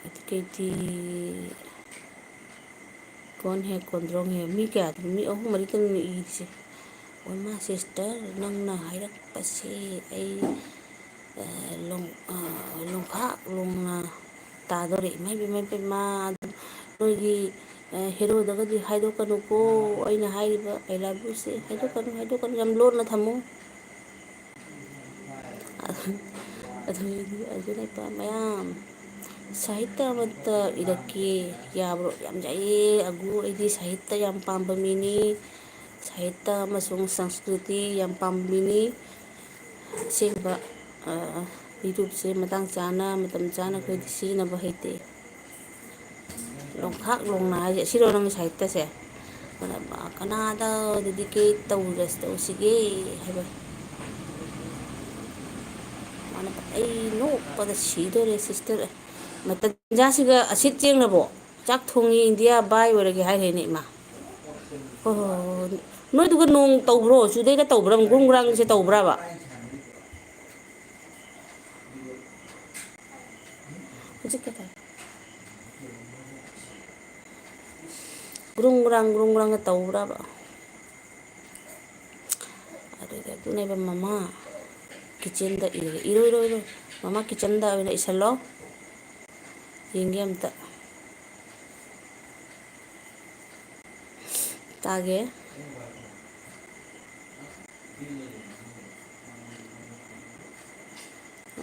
ꯑꯗꯨꯗꯩꯗꯤ ꯀꯣꯟ ꯍꯦ ꯀꯣꯟꯗ꯭ꯔꯣꯡ ꯍꯦ ꯃꯤ ꯀꯌꯥꯗꯅꯣ? ꯃꯤ ꯑꯍꯨꯝ ꯃꯔꯤꯇꯅꯤ ꯏꯔꯤꯁꯦ꯫ ꯑꯣ ꯏꯃꯥ, sister, ꯅꯪꯅ ꯍꯥꯏꯔꯛꯄꯁꯦ ꯑꯩ, ꯑ, ꯂꯣꯡ-, ꯑ, ꯂꯣꯡꯈꯥꯛ ꯂꯣꯡꯅ ꯇꯥꯗꯣꯔꯦ꯫ ꯏꯃꯥ, ꯏꯃꯥ, ꯏꯃꯥ, ꯏꯃꯥ, ꯅꯣꯏꯒꯤ, ꯍꯦꯔꯣꯗꯒꯗꯤ ꯍꯥꯏꯗꯣꯛꯀꯅꯨꯀꯣ, ꯑꯩꯅ ꯍꯥꯏꯔꯤꯕ "I love you"ꯁꯦ ꯍꯥꯏꯗꯣꯛꯀꯅꯨ, ꯍꯥꯏꯗꯣꯛꯀꯅꯨ, ꯌꯥꯝ ꯂꯣꯟꯅ ꯊꯝꯃꯨ꯫ ꯑꯗꯨꯗꯤ ꯑꯗꯨꯅ ꯃꯌꯥꯝ ꯁꯥꯍꯤꯇ꯭ꯌ ꯑꯃꯠꯇ ꯏꯔꯛꯀꯦ ꯌꯥꯕ꯭ꯔꯣ? ꯌꯥꯝ ꯌꯥꯏꯌꯦ ꯑꯒꯨ, ꯑꯩꯗꯤ ꯁꯥꯍꯤꯇ꯭ꯌ ꯌꯥꯝ ꯄꯥꯝꯕ ꯃꯤꯅꯤ꯫ ꯁꯥꯍꯤꯇ꯭ꯌ ꯑꯃꯁꯨꯡ ꯁꯪꯁꯀ꯭ꯔꯤꯇꯤ ꯌꯥꯝ ꯄꯥꯝꯕ ꯃꯤꯅꯤ꯫ ꯑꯁꯦꯡꯕ, ꯑ, ꯌꯨꯇ꯭ꯌꯨꯕꯁꯦ ꯃꯇꯥꯡ ꯆꯥꯅ, ꯃꯇꯝ ꯆꯥꯅ ꯑꯩꯈꯣꯏꯗꯤ ꯁꯤꯖꯤꯟꯅꯕ ꯍꯩꯇꯦ꯫ ꯂꯣꯡꯈꯥꯛ ꯂꯣꯡꯅ ꯍꯥꯏꯁꯦ ꯑꯁꯤꯔꯣ ꯅꯪꯒꯤ ꯁꯥꯍꯤꯇ꯭ꯌꯁꯦ? ꯑꯗ ꯃꯥ ꯀꯅꯥꯗ dedicate ꯇꯧꯔꯁꯤ, ꯇꯧꯁꯤꯒꯦ ꯍꯥꯏꯕ? ꯃꯥꯅ ꯑꯩ ꯅꯣꯛꯄꯗ ꯁꯤꯗꯣꯔꯦ, sister꯫ ꯃꯇꯝ ꯇꯟꯖꯥꯁꯤꯒ ꯑꯁꯤꯠ ꯆꯦꯡꯅꯕꯣ? ꯆꯥꯛ ꯊꯣꯡꯉꯤ, ꯏꯟꯗꯤꯌꯥ ꯕꯥꯏ ꯑꯣꯏꯔꯒꯦ ꯍꯥꯏꯔꯦꯅꯦ ꯏꯃꯥ꯫ ꯍꯣꯏ, ꯍꯣꯏ, ꯍꯣꯏ, ꯍꯣꯏ꯫ ꯅꯣꯏꯗꯨꯒ ꯅꯣꯡ ꯇꯧꯕ꯭ꯔꯣ? ꯆꯨꯗꯩꯒ ꯇꯧꯕ꯭ꯔꯥ? ꯒ꯭ꯔꯨꯝ ꯒ꯭ꯔꯥꯡꯁꯦ ꯇꯧꯕ꯭ꯔꯕ? ꯍꯧꯖꯤꯛ ꯀꯩꯗꯧꯔꯦ? ꯒ꯭ꯔꯨꯝ ꯒ꯭ꯔꯥꯡ, ꯒ꯭ꯔꯨꯝ ꯒ꯭ꯔꯥꯡꯒ ꯇꯧꯕ꯭ꯔꯕ? ꯑꯗꯨꯗꯤ ꯑꯗꯨꯅꯦꯕ ꯃꯃꯥ ꯀꯤꯠꯆꯟꯗ ꯏꯔꯒ, ꯏꯔꯣꯏ, ꯏꯔꯣꯏ, ꯏꯔꯣꯏ꯫ ꯃꯃꯥ ꯀꯤꯠꯆꯟꯗ ꯑꯣꯏꯅ ꯏꯁꯜꯂꯣ꯫ ꯌꯦꯡꯒꯦ ꯑꯝꯇ꯫ ꯇꯥꯒꯦ꯫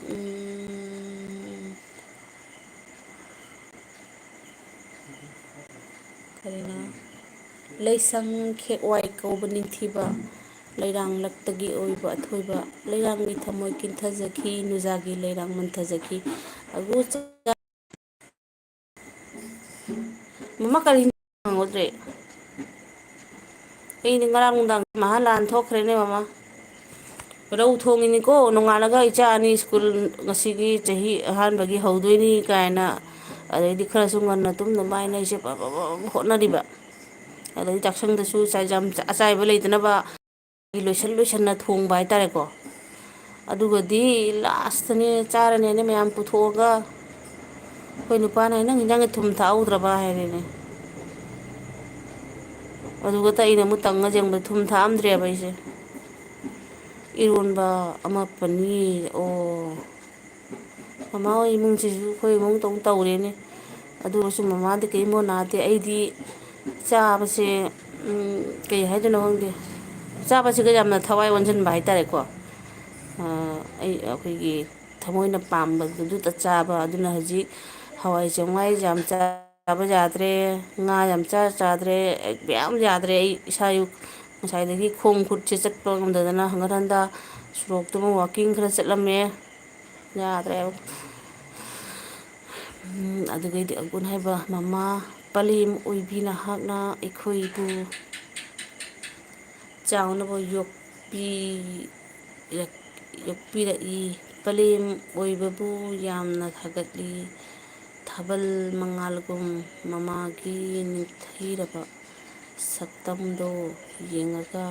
ꯎꯝ꯫ ꯀꯔꯤꯅꯣ? ꯂꯩꯁꯪ ꯈꯦꯛꯋꯥꯏ ꯀꯧꯕ ꯅꯤꯡꯊꯤꯕ, ꯂꯩꯔꯥꯡꯂꯛꯇꯒꯤ ꯑꯣꯏꯕ ꯑꯊꯣꯏꯕ, ꯂꯩꯔꯥꯡꯒꯤ ꯊꯃꯣꯏ ꯀꯤꯟꯊꯖꯈꯤ, ꯅꯨꯖꯥꯒꯤ ꯂꯩꯔꯥꯡ ꯃꯟꯊꯖꯈꯤ꯫ ꯑꯒꯨ ꯆ-, ꯃꯃꯥ ꯀꯔꯤ ꯍꯪꯍꯧꯗ꯭ꯔꯦ? ꯑꯩꯗꯤ ꯉꯔꯥꯡ ꯅꯨꯡꯗꯥꯡ ꯃꯍꯥ ꯂꯥꯟ ꯊꯣꯛꯈ꯭ꯔꯦꯅꯦ ꯃꯃꯥ꯫ ꯔꯧ ꯊꯣꯡꯉꯤꯅꯤꯀꯣ, ꯅꯣꯡꯉꯥꯜꯂꯒ ꯏꯆꯥ ꯑꯅꯤ ꯁ꯭ꯀꯨꯜ ꯉꯁꯤꯒꯤ ꯆꯍꯤ ꯑꯍꯥꯟꯕꯒꯤ ꯍꯧꯗꯣꯏꯅꯤ ꯀꯥꯏꯅ, ꯑꯗꯩꯗꯤ ꯈꯔꯁꯨ ꯉꯟꯅ ꯇꯨꯝꯅꯕ ꯍꯥꯏꯅ ꯑꯩꯁꯦ ꯄ-, ꯄ-, ꯄ-, ꯍꯣꯠꯅꯔꯤꯕ꯫ ꯑꯗꯩ ꯆꯥꯛꯁꯪꯗꯁꯨ ꯆꯥꯏꯖꯥꯝ-, ꯑꯆꯥꯏꯕ ꯂꯩꯇꯅꯕ ꯂꯣꯏꯁꯟ ꯂꯣꯏꯁꯟꯅ ꯊꯣꯡꯕ ꯍꯥꯏꯇꯥꯔꯦꯀꯣ꯫ ꯑꯗꯨꯒꯗꯤ ꯂꯥꯁꯇꯅꯦ ꯆꯥꯔꯅꯦꯅ ꯃꯌꯥꯝ ꯄꯨꯊꯣꯛꯑꯒ ꯑꯩꯈꯣꯏ ꯅꯨꯄꯥꯅ, "ꯅꯪ ꯍꯤꯟꯖꯥꯡꯗ ꯊꯨꯝ ꯊꯥꯛꯍꯧꯗ꯭ꯔꯕ?" ꯍꯥꯏꯔꯦꯅꯦ꯫ ꯑꯗꯨꯒ ꯑꯩꯅ ꯑꯃꯨꯛ ꯇꯪꯉ ꯌꯦꯡꯕꯗ ꯊꯨꯝ ꯊꯥꯛꯑꯝꯗ꯭ꯔꯦꯕ ꯑꯩꯁꯦ꯫ ꯏꯔꯣꯟꯕ ꯑꯃ ꯄꯅꯤꯔ, ꯑꯣ, ꯃꯃꯥ ꯍꯣꯏ ꯏꯃꯨꯡꯁꯤꯁꯨ ꯑꯩꯈꯣꯏ ꯏꯃꯨꯡ ꯇꯧ ꯇꯧꯔꯦꯅꯦ꯫ ꯑꯗꯨ ꯑꯣꯏꯔꯁꯨ ꯃꯃꯥꯗꯤ ꯀꯔꯤꯝ ꯅꯥꯗꯦ꯫ ꯑꯩꯗꯤ ꯆꯥꯕꯁꯦ, ꯎꯝ, ꯀꯩ ꯍꯥꯏꯗꯣꯏꯅꯣ ꯈꯪꯗꯦ, ꯆꯥꯕꯁꯤꯒ ꯌꯥꯝꯅ ꯊꯋꯥꯏ ꯑꯣꯟꯁꯤꯟꯕ ꯍꯥꯏꯇꯥꯔꯦꯀꯣ꯫ ꯑ, ꯑꯩ, ꯑꯩꯈꯣꯏꯒꯤ ꯊꯃꯣꯏꯅ ꯄꯥꯝꯕꯗꯨꯗ ꯆꯥꯕ꯫ ꯑꯗꯨꯅ ꯍꯧꯖꯤꯛ ꯍꯋꯥꯏ ꯆꯦꯡꯋꯥꯏ ꯌꯥꯝ ꯆꯥꯕ ꯌꯥꯗ꯭ꯔꯦ, ꯉꯥ ꯌꯥꯝ ꯆꯥ ꯆꯥꯗ꯭ꯔꯦ, ꯑꯩ ꯃꯌꯥꯝ ꯌꯥꯗ꯭ꯔꯦ꯫ ꯑꯩ ꯏꯁꯥ ꯑꯌꯨꯛ ꯉꯁꯥꯏꯗꯒꯤ ꯈꯣꯡ ꯈꯨꯠꯁꯦ ꯆꯠꯄ ꯉꯝꯗꯗꯅ ꯍꯪꯒꯠ ꯍꯟꯗ ꯁꯣꯔꯣꯛꯇꯨꯃ walking ꯈꯔ ꯆꯠꯂꯝꯃꯦ꯫ ꯌꯥꯗ꯭ꯔꯦꯕ꯫ ꯎꯝ, ꯑꯗꯨꯒꯩꯗꯤ ꯑꯒꯨꯟ ꯍꯥꯏꯕ ꯃꯃꯥ, ꯄꯂꯦꯝ ꯑꯣꯏꯕꯤ ꯅꯍꯥꯛꯅ ꯑꯩꯈꯣꯏꯕꯨ ꯆꯥꯎꯅꯕ ꯌꯣꯛꯄꯤꯔꯛ-, ꯌꯣꯛꯄꯤꯔꯛꯏ꯫ ꯄꯂꯦꯝ ꯑꯣꯏꯕꯕꯨ ꯌꯥꯝꯅ ꯊꯥꯒꯠꯂꯤ꯫ ꯊꯥꯕꯜ ꯃꯉꯥꯜꯒꯨꯝ ꯃꯃꯥꯒꯤ ꯅꯤꯡꯊꯤꯔꯕ ꯁꯛꯇꯝꯗꯣ ꯌꯦꯡꯉꯒ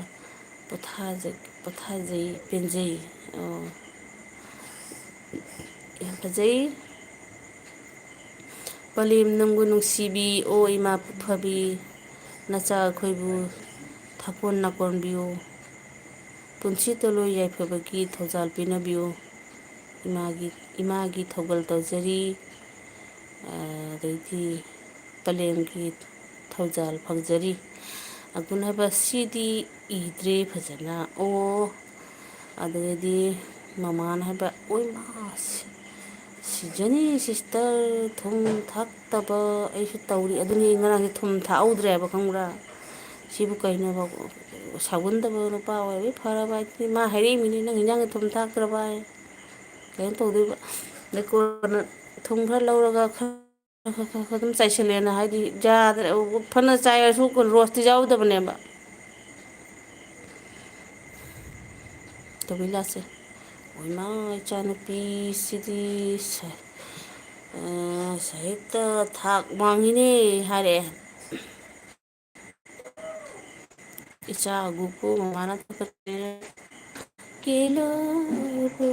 ꯄꯣꯊꯥꯖ-, ꯄꯣꯊꯥꯖꯩ, ꯄꯦꯟꯖꯩ꯫ ꯑꯣ꯫ ꯌꯥꯝ ꯐꯖꯩ꯫ ꯄꯂꯦꯝ ꯅꯪꯕꯨ ꯅꯨꯡꯁꯤꯕꯤ ꯑꯣ ꯏꯃꯥ ꯐꯕꯤ, ꯅꯆꯥ ꯑꯩꯈꯣꯏꯕꯨ ꯊꯥꯀꯣꯟ ꯅꯥꯀꯣꯟꯕꯤꯌꯨ꯫ ꯄꯨꯟꯁꯤ ꯇꯂꯣꯏ ꯌꯥꯏꯐꯕꯒꯤ ꯊꯧꯖꯥꯜ ꯄꯤꯅꯕꯤꯌꯨ꯫ ꯏꯃꯥꯒꯤ, ꯏꯃꯥꯒꯤ ꯊꯧꯒꯜ ꯇꯧꯖꯔꯤ꯫ ꯑꯗꯩꯗꯤ ꯄꯂꯦꯝꯒꯤ ꯊꯧꯖꯥꯜ ꯐꯪꯖꯔꯤ꯫ ꯑꯒꯨꯟ ꯍꯥꯏꯕ ꯁꯤꯗꯤ ꯏꯗ꯭ꯔꯦ ꯐꯖꯅ꯫ ꯑꯣ, ꯑꯗꯨꯗꯩꯗꯤ ꯃꯃꯥꯅ ꯍꯥꯏꯕ, "ꯑꯣꯏꯃꯥ, ꯁꯤ-, ꯁꯤꯖꯅꯤ sister, ꯊꯨꯝ ꯊꯥꯛꯇꯕ ꯑꯩꯁꯨ ꯇꯧꯔꯤ꯫" ꯑꯗꯨꯅꯤ ꯉꯔꯥꯡꯁꯦ ꯊꯨꯝ ꯊꯥꯛꯍꯧꯗ꯭ꯔꯦꯕ, ꯈꯪꯕ꯭ꯔꯥ? ꯁꯤꯕꯨ ꯀꯩꯅꯣꯕ, ꯁꯥꯎꯒꯟꯗꯕ ꯅꯨꯄꯥ ꯑꯣꯏꯔꯗꯤ ꯐꯔꯕ ꯍꯥꯏꯗꯤ, ꯃꯥ ꯍꯥꯏꯔꯛꯏꯃꯤꯅꯤ, "ꯅꯪ ꯏꯟꯖꯥꯡꯗ ꯊꯨꯝ ꯊꯥꯛꯇ꯭ꯔꯕ?" ꯍꯥꯏ꯫ ꯀꯩꯅꯣ ꯇꯧꯗꯣꯏꯕ꯫ ꯑꯗꯩ ꯀꯣꯟꯅ ꯊꯨꯝ ꯈꯔ ꯂꯧꯔꯒ ꯈꯔ ꯈꯔ ꯈꯔ ꯈꯔ ꯑꯗꯨꯝ ꯆꯥꯏꯁꯤꯜꯂꯦꯅ, ꯍꯥꯏꯗꯤ ꯌꯥꯗ꯭ꯔꯦ꯫ ꯐꯅ ꯆꯥꯏꯔꯁꯨ ꯀꯩꯅꯣ ꯔꯣꯁꯇꯤ ꯌꯥꯎꯗꯕꯅꯦꯕ꯫ ꯇꯣꯕꯤꯂꯥꯁꯦ, "ꯑꯣꯏꯃꯥ, ꯏꯆꯥꯅꯨꯄꯤꯁꯤꯗꯤ ꯁ-, ꯑ, ꯁꯥꯍꯤꯠꯇ ꯊꯥꯛ ꯋꯥꯡꯉꯤꯅꯦ" ꯍꯥꯏꯔꯛꯑꯦ꯫ ꯏꯆꯥ ꯑꯒꯨꯀꯨ ꯃꯃꯥꯅ ꯊꯛꯀꯠꯂꯦ꯫ ꯀꯦꯂꯣꯔꯣ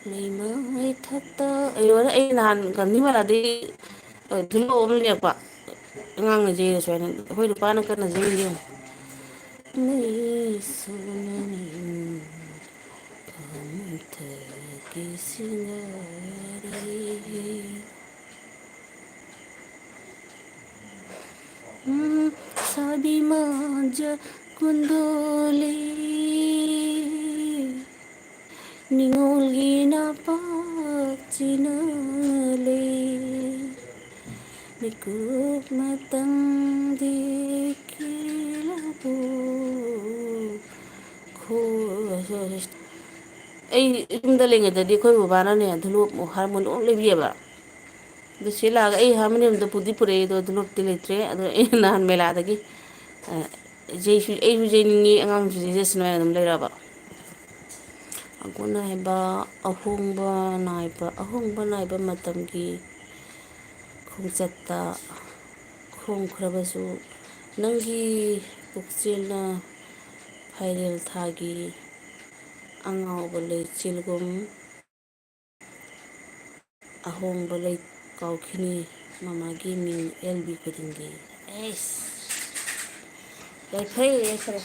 ꯂꯩꯃꯥꯏ ꯊꯛꯇ꯫ ꯑꯩ ꯂꯣꯏꯔꯦ, ꯑꯩ ꯅꯍꯥꯟ ꯒꯥꯟꯙꯤ ꯃꯦꯂꯥꯗꯒꯤ, ꯑ, ꯙꯨꯂꯣ ꯑꯃ ꯂꯩꯔꯛꯄ꯫ ꯑꯉꯥꯡꯅ ꯌꯩꯔꯁꯨ ꯍꯥꯏꯅ, ꯑꯩꯈꯣꯏ ꯅꯨꯄꯥꯅ ꯀꯟꯅ ꯌꯩꯔꯤ ꯌꯦꯡꯉꯨ꯫ ꯅꯩꯁꯨ ꯅꯩ ꯈꯥꯃꯨꯊꯒꯤ ꯁꯤꯡꯒꯥꯔꯩ꯫ ꯁꯥꯕꯤ ꯃꯥꯟꯖ ꯀꯨꯟꯗꯣꯂꯦ, ꯅꯤꯉꯣꯜꯒꯤ ꯅꯄꯥꯛ ꯆꯤꯅꯂꯦ, ꯃꯤꯀꯨꯞ ꯃꯇꯝꯗꯤ ꯀꯦꯜꯂꯕꯣ ꯈꯣ-, ꯑꯩ ꯌꯨꯝꯗ ꯂꯩꯉꯩꯗꯗꯤ ꯑꯩꯈꯣꯏ ꯕꯕꯥꯅꯅꯦ ꯙꯨꯂꯣꯞ ꯍꯥꯔꯃꯣꯅꯤꯌꯝ ꯂꯣꯏ ꯂꯩꯕꯤꯑꯕ꯫ ꯑꯗꯨ ꯁꯤ ꯂꯥꯛꯑꯒ ꯑꯩ ꯍꯥꯔꯃꯣꯅꯤꯌꯝꯗꯣ ꯄꯨꯗꯤ ꯄꯨꯔꯛꯑꯦ, ꯑꯗꯣ ꯙꯨꯂꯣꯞꯇꯤ ꯂꯩꯇ꯭ꯔꯦ꯫ ꯑꯗꯣ ꯑꯩꯅ ꯅꯍꯥꯟ ꯃꯦꯂꯥꯗꯒꯤ, ꯑ, ꯌꯩꯁꯨ, ꯑꯩꯁꯨ ꯌꯩꯅꯤꯡꯉꯤ, ꯑꯉꯥꯡꯁꯨ ꯌꯩꯖꯁꯅꯨ ꯍꯥꯏꯅ ꯑꯗꯨꯝ ꯂꯩꯔꯛꯑꯕ꯫ ꯑꯒꯨꯟ ꯍꯥꯏꯕ ꯑꯍꯣꯡꯕ ꯅꯥꯏꯕ, ꯑꯍꯣꯡꯕ ꯅꯥꯏꯕ ꯃꯇꯝꯒꯤ ꯈꯣꯡꯆꯠꯇ ꯈꯣꯡꯈ꯭ꯔꯕꯁꯨ, ꯅꯪꯒꯤ ꯄꯨꯛꯆꯦꯜꯅ ꯐꯥꯏꯔꯦꯜ ꯊꯥꯒꯤ ꯑꯉꯥꯎꯕ ꯂꯩꯆꯤꯜꯒꯨꯝ ꯑꯍꯣꯡꯕ ꯂꯩ ꯀꯥꯎꯈꯤꯅꯤ ꯃꯃꯥꯒꯤ ꯃꯤꯡ ꯑꯦꯜ ꯕꯤ ꯈꯨꯗꯤꯡꯒꯤ꯫ ꯑꯦꯁ! ꯌꯥꯏꯐꯩ, ꯌꯥꯏꯐꯔꯦ꯫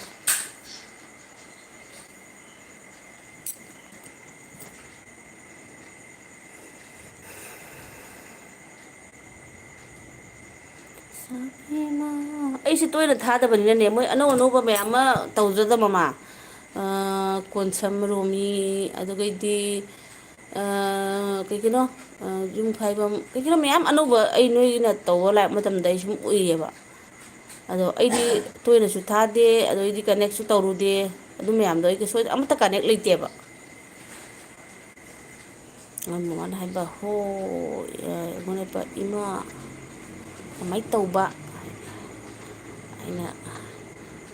ꯑꯩꯁꯦ ꯇꯣꯏꯅ ꯊꯥꯗꯕꯅꯤꯅꯅꯦ, ꯃꯣꯏ ꯑꯅꯧ ꯑꯅꯧꯕ ꯃꯌꯥꯝ ꯑꯃ ꯇꯧꯖꯗ ꯃꯃꯥ꯫ ꯑ, ꯀꯣꯟꯁꯝ ꯔꯣꯃꯤ, ꯑꯗꯨꯒꯩꯗꯤ, ꯑ, ꯀꯩ ꯀꯩꯅꯣ, ꯑ, ꯌꯨꯝ ꯈꯥꯏꯕꯝ, ꯀꯩ ꯀꯩꯅꯣ ꯃꯌꯥꯝ ꯑꯅꯧꯕ ꯑꯩ ꯅꯣꯏꯒꯤꯅ ꯇꯧꯕ ꯂꯥꯛꯄ ꯃꯇꯝꯗ ꯑꯩ ꯁꯨꯝ ꯎꯏꯌꯦꯕ꯫ ꯑꯗꯣ ꯑꯩꯗꯤ ꯇꯣꯏꯅꯁꯨ ꯊꯥꯗꯦ, ꯑꯗꯣ ꯑꯩꯗꯤ ꯀꯅꯦꯛꯁꯨ ꯇꯧꯔꯨꯗꯦ꯫ ꯑꯗꯨ ꯃꯌꯥꯝꯗꯣ ꯑꯩꯒ ꯁꯣꯏꯗ-, ꯑꯃꯠꯇ ꯀꯅꯦꯛ ꯂꯩꯇꯦꯕ꯫ ꯃꯃꯥꯅ ꯍꯥꯏꯕ, "ꯍꯣ", ꯑꯩꯉꯣꯟꯗ ꯍꯥꯏꯕ, "ꯏꯃꯥ, ꯀꯃꯥꯏꯅ ꯇꯧꯕ?" ꯑꯩꯅ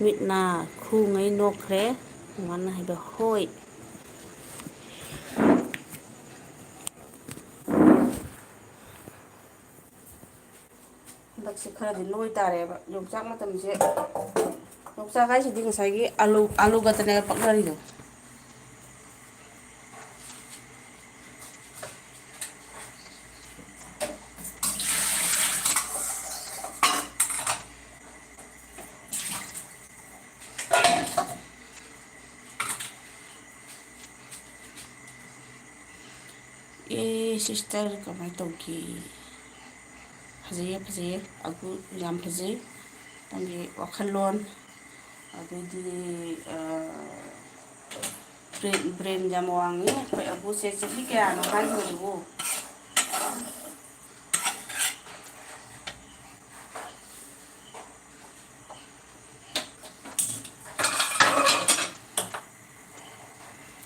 ꯃꯤꯠ ꯅꯥ ꯈꯨꯉꯩ ꯅꯣꯛꯈ꯭ꯔꯦ꯫ ꯃꯃꯥꯅ ꯍꯥꯏꯕ, "ꯍꯣꯏ"꯫ ꯍꯟꯗꯛꯁꯦ ꯈꯔꯗꯤ ꯅꯣꯏ ꯇꯥꯔꯦꯕ꯫ ꯌꯣꯡꯆꯥꯛ ꯃꯇꯝꯁꯦ, ꯌꯣꯡꯆꯥꯛ ꯍꯥꯏꯁꯤꯗꯤ ꯉꯁꯥꯏꯒꯤ ꯑꯂꯨ, ꯑꯂꯨ ꯈꯛꯇꯅꯦꯕ ꯄꯛꯅꯔꯤꯗꯣ꯫ ꯑꯦ, sister, ꯀꯃꯥꯏꯅ ꯇꯧꯒꯦ? ꯐꯖꯩꯌꯦ, ꯐꯖꯩꯌꯦ꯫ ꯑꯒꯨ ꯌꯥꯝ ꯐꯖꯩ꯫ ꯅꯪꯒꯤ ꯋꯥꯈꯜꯂꯣꯟ, ꯑꯗꯩꯗꯤ, ꯑ, ꯕ꯭ꯔꯦꯟ, ꯕ꯭ꯔꯦꯟ ꯌꯥꯝ ꯋꯥꯡꯉꯤ꯫ ꯑꯩꯈꯣꯏ ꯑꯕꯨꯁꯦ ꯆꯍꯤ ꯀꯌꯥꯅꯣ ꯍꯥꯏꯈꯤꯕꯗꯨꯕꯨ?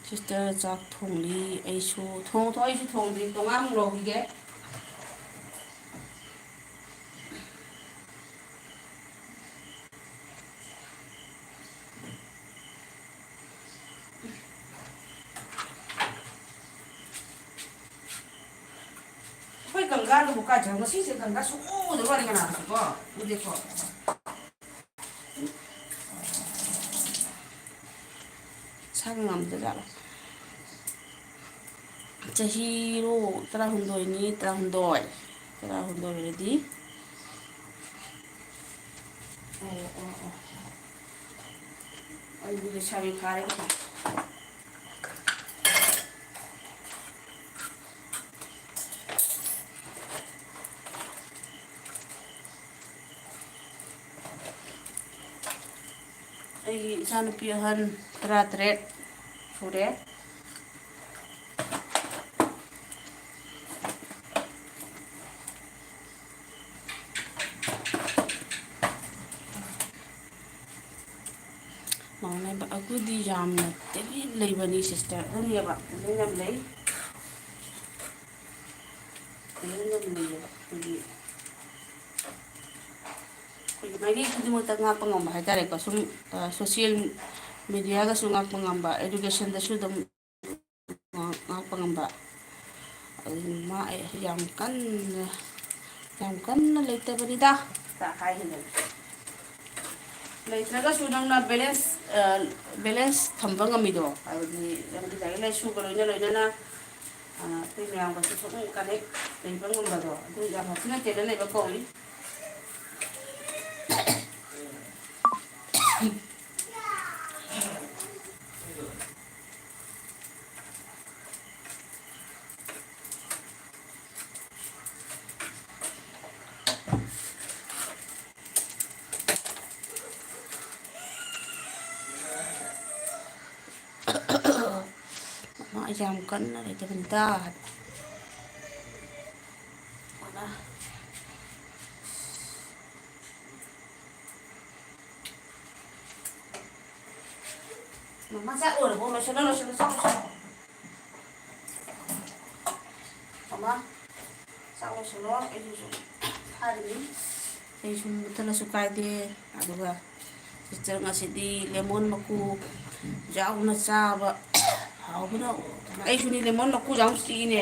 Sister ꯆꯥꯛ ꯊꯣꯡꯂꯤ꯫ ꯑꯩꯁꯨ ꯊꯣꯡ-, ꯊꯣꯡ-, ꯑꯩꯁꯨ ꯊꯣꯡꯗ꯭ꯔꯤ꯫ ꯇꯣꯉꯥꯟ ꯑꯃꯨꯛ ꯂꯧꯈꯤꯒꯦ꯫ ꯑꯩꯈꯣꯏ ꯒꯪꯒꯥꯗꯨꯕꯨ ꯀꯥꯏ ꯆꯠꯈ꯭ꯔꯕꯅꯣ? ꯉꯁꯤꯁꯦ ꯒꯪꯒꯥ ꯁꯨꯡꯎꯗ ꯃꯥꯜꯂꯦ ꯀꯅꯥꯗꯁꯨꯀꯣ꯫ ꯎꯗꯦꯀꯣ꯫ ꯁꯪ ꯉꯝꯗꯖꯥꯠꯂꯣ? ꯆꯍꯤꯔꯣ? ꯇꯔꯥꯍꯨꯝꯗꯣꯏꯅꯤ, ꯇꯔꯥꯍꯨꯝꯗꯣꯏ꯫ ꯇꯔꯥꯍꯨꯝꯗꯣꯏ ꯑꯣꯏꯔꯗꯤ, ꯑꯣ, ꯑꯣ, ꯑꯣ꯫ ꯑꯩꯗꯤ ꯂꯩꯁꯥꯕꯤ ꯐꯥꯔꯦ꯫ ꯑꯩꯒꯤ ꯏꯆꯥꯅꯨꯄꯤ ꯑꯍꯟ ꯇꯔꯥꯇꯔꯦꯠ ꯁꯨꯔꯦ꯫ ꯃꯥꯟꯅꯕ ꯑꯒꯨꯗꯤ ꯌꯥꯝꯅ ꯇꯦꯂꯦꯟ ꯂꯩꯕꯅꯤ sister꯫ ꯑꯗꯨꯅꯦꯕ, ꯇꯦꯂꯦꯟ ꯌꯥꯝ ꯂꯩ꯫ ꯇꯦꯂꯦꯟ ꯌꯥꯝ ꯂꯩꯌꯦꯕ꯫ ꯑꯩꯈꯣꯏꯒꯤ, ꯑꯩꯈꯣꯏꯒꯤ ꯃꯥꯏꯀꯩ ꯈꯨꯗꯤꯡꯃꯛꯇ ꯉꯥꯛꯄ ꯉꯝꯕ ꯍꯥꯏꯇꯥꯔꯦꯀꯣ꯫ ꯁꯨꯝ, ꯑ, social mediaꯒꯁꯨ ꯉꯥꯛꯄ ꯉꯝꯕ, educationꯗꯁꯨ ꯑꯗꯨꯝ ꯉꯥꯛꯄ ꯉꯝꯕ꯫ ꯑꯗꯨꯅ ꯃꯥ ꯑꯩ ꯌꯥꯝ ꯀꯟꯅ, ꯌꯥꯝ ꯀꯟꯅ ꯂꯩꯇꯕꯅꯤꯗ꯫ ꯍꯥꯏꯈꯤꯕꯅꯤ꯫ ꯂꯩꯇ꯭ꯔꯒꯁꯨ ꯅꯪꯅ balance, ꯑ, balance ꯊꯝꯕ ꯉꯝꯃꯤꯗꯣ, ꯍꯥꯏꯕꯗꯤ ꯅꯪꯒꯤ ꯂꯥꯏꯔꯤꯛ ꯂꯥꯏꯁꯨꯒ ꯂꯣꯏꯅ ꯂꯣꯏꯅꯅ, ꯑ, ꯑꯩꯈꯣꯏ ꯃꯌꯥꯝꯒꯁꯨ ꯁꯨꯝ connect ꯂꯩꯕ ꯉꯝꯕꯗꯣ, ꯑꯗꯨ ꯌꯥꯝ ꯊꯤꯅ talent ꯂꯩꯕ ꯀꯧꯏ꯫ ꯌꯥꯝ ꯀꯟꯅ ꯂꯩꯇꯕꯅꯤꯗ꯫ ꯃꯃꯥ, ꯆꯥꯛ ꯂꯣꯏꯔꯕꯣ? ꯂꯣꯏꯁꯤꯜꯂꯣ, ꯂꯣꯏꯁꯤꯜꯂꯣ, ꯆꯥꯛ ꯂꯣꯏꯁꯤꯜꯂꯣ꯫ ꯃꯃꯥ, ꯆꯥꯛ ꯂꯣꯏꯁꯤꯜꯂꯣ꯫ ꯑꯩꯁꯨ ꯁꯨꯝ ꯊꯥꯔꯤꯅꯤ꯫ ꯑꯩ ꯁꯨꯝ ꯃꯨꯠꯊꯠꯂꯁꯨ ꯀꯥꯏꯗꯦ꯫ ꯑꯗꯨꯒ ꯁꯤꯁꯇꯔ ꯉꯁꯤꯗꯤ ꯂꯦꯃꯣꯟ ꯃꯀꯨ ꯌꯥꯎꯅ ꯆꯥꯕ꯫ ꯍꯥꯎꯕꯅ, ꯑꯩꯁꯨꯅꯤ ꯂꯦꯃꯣꯟ ꯃꯀꯨ ꯌꯥꯝ ꯆꯤꯛꯏꯅꯦ꯫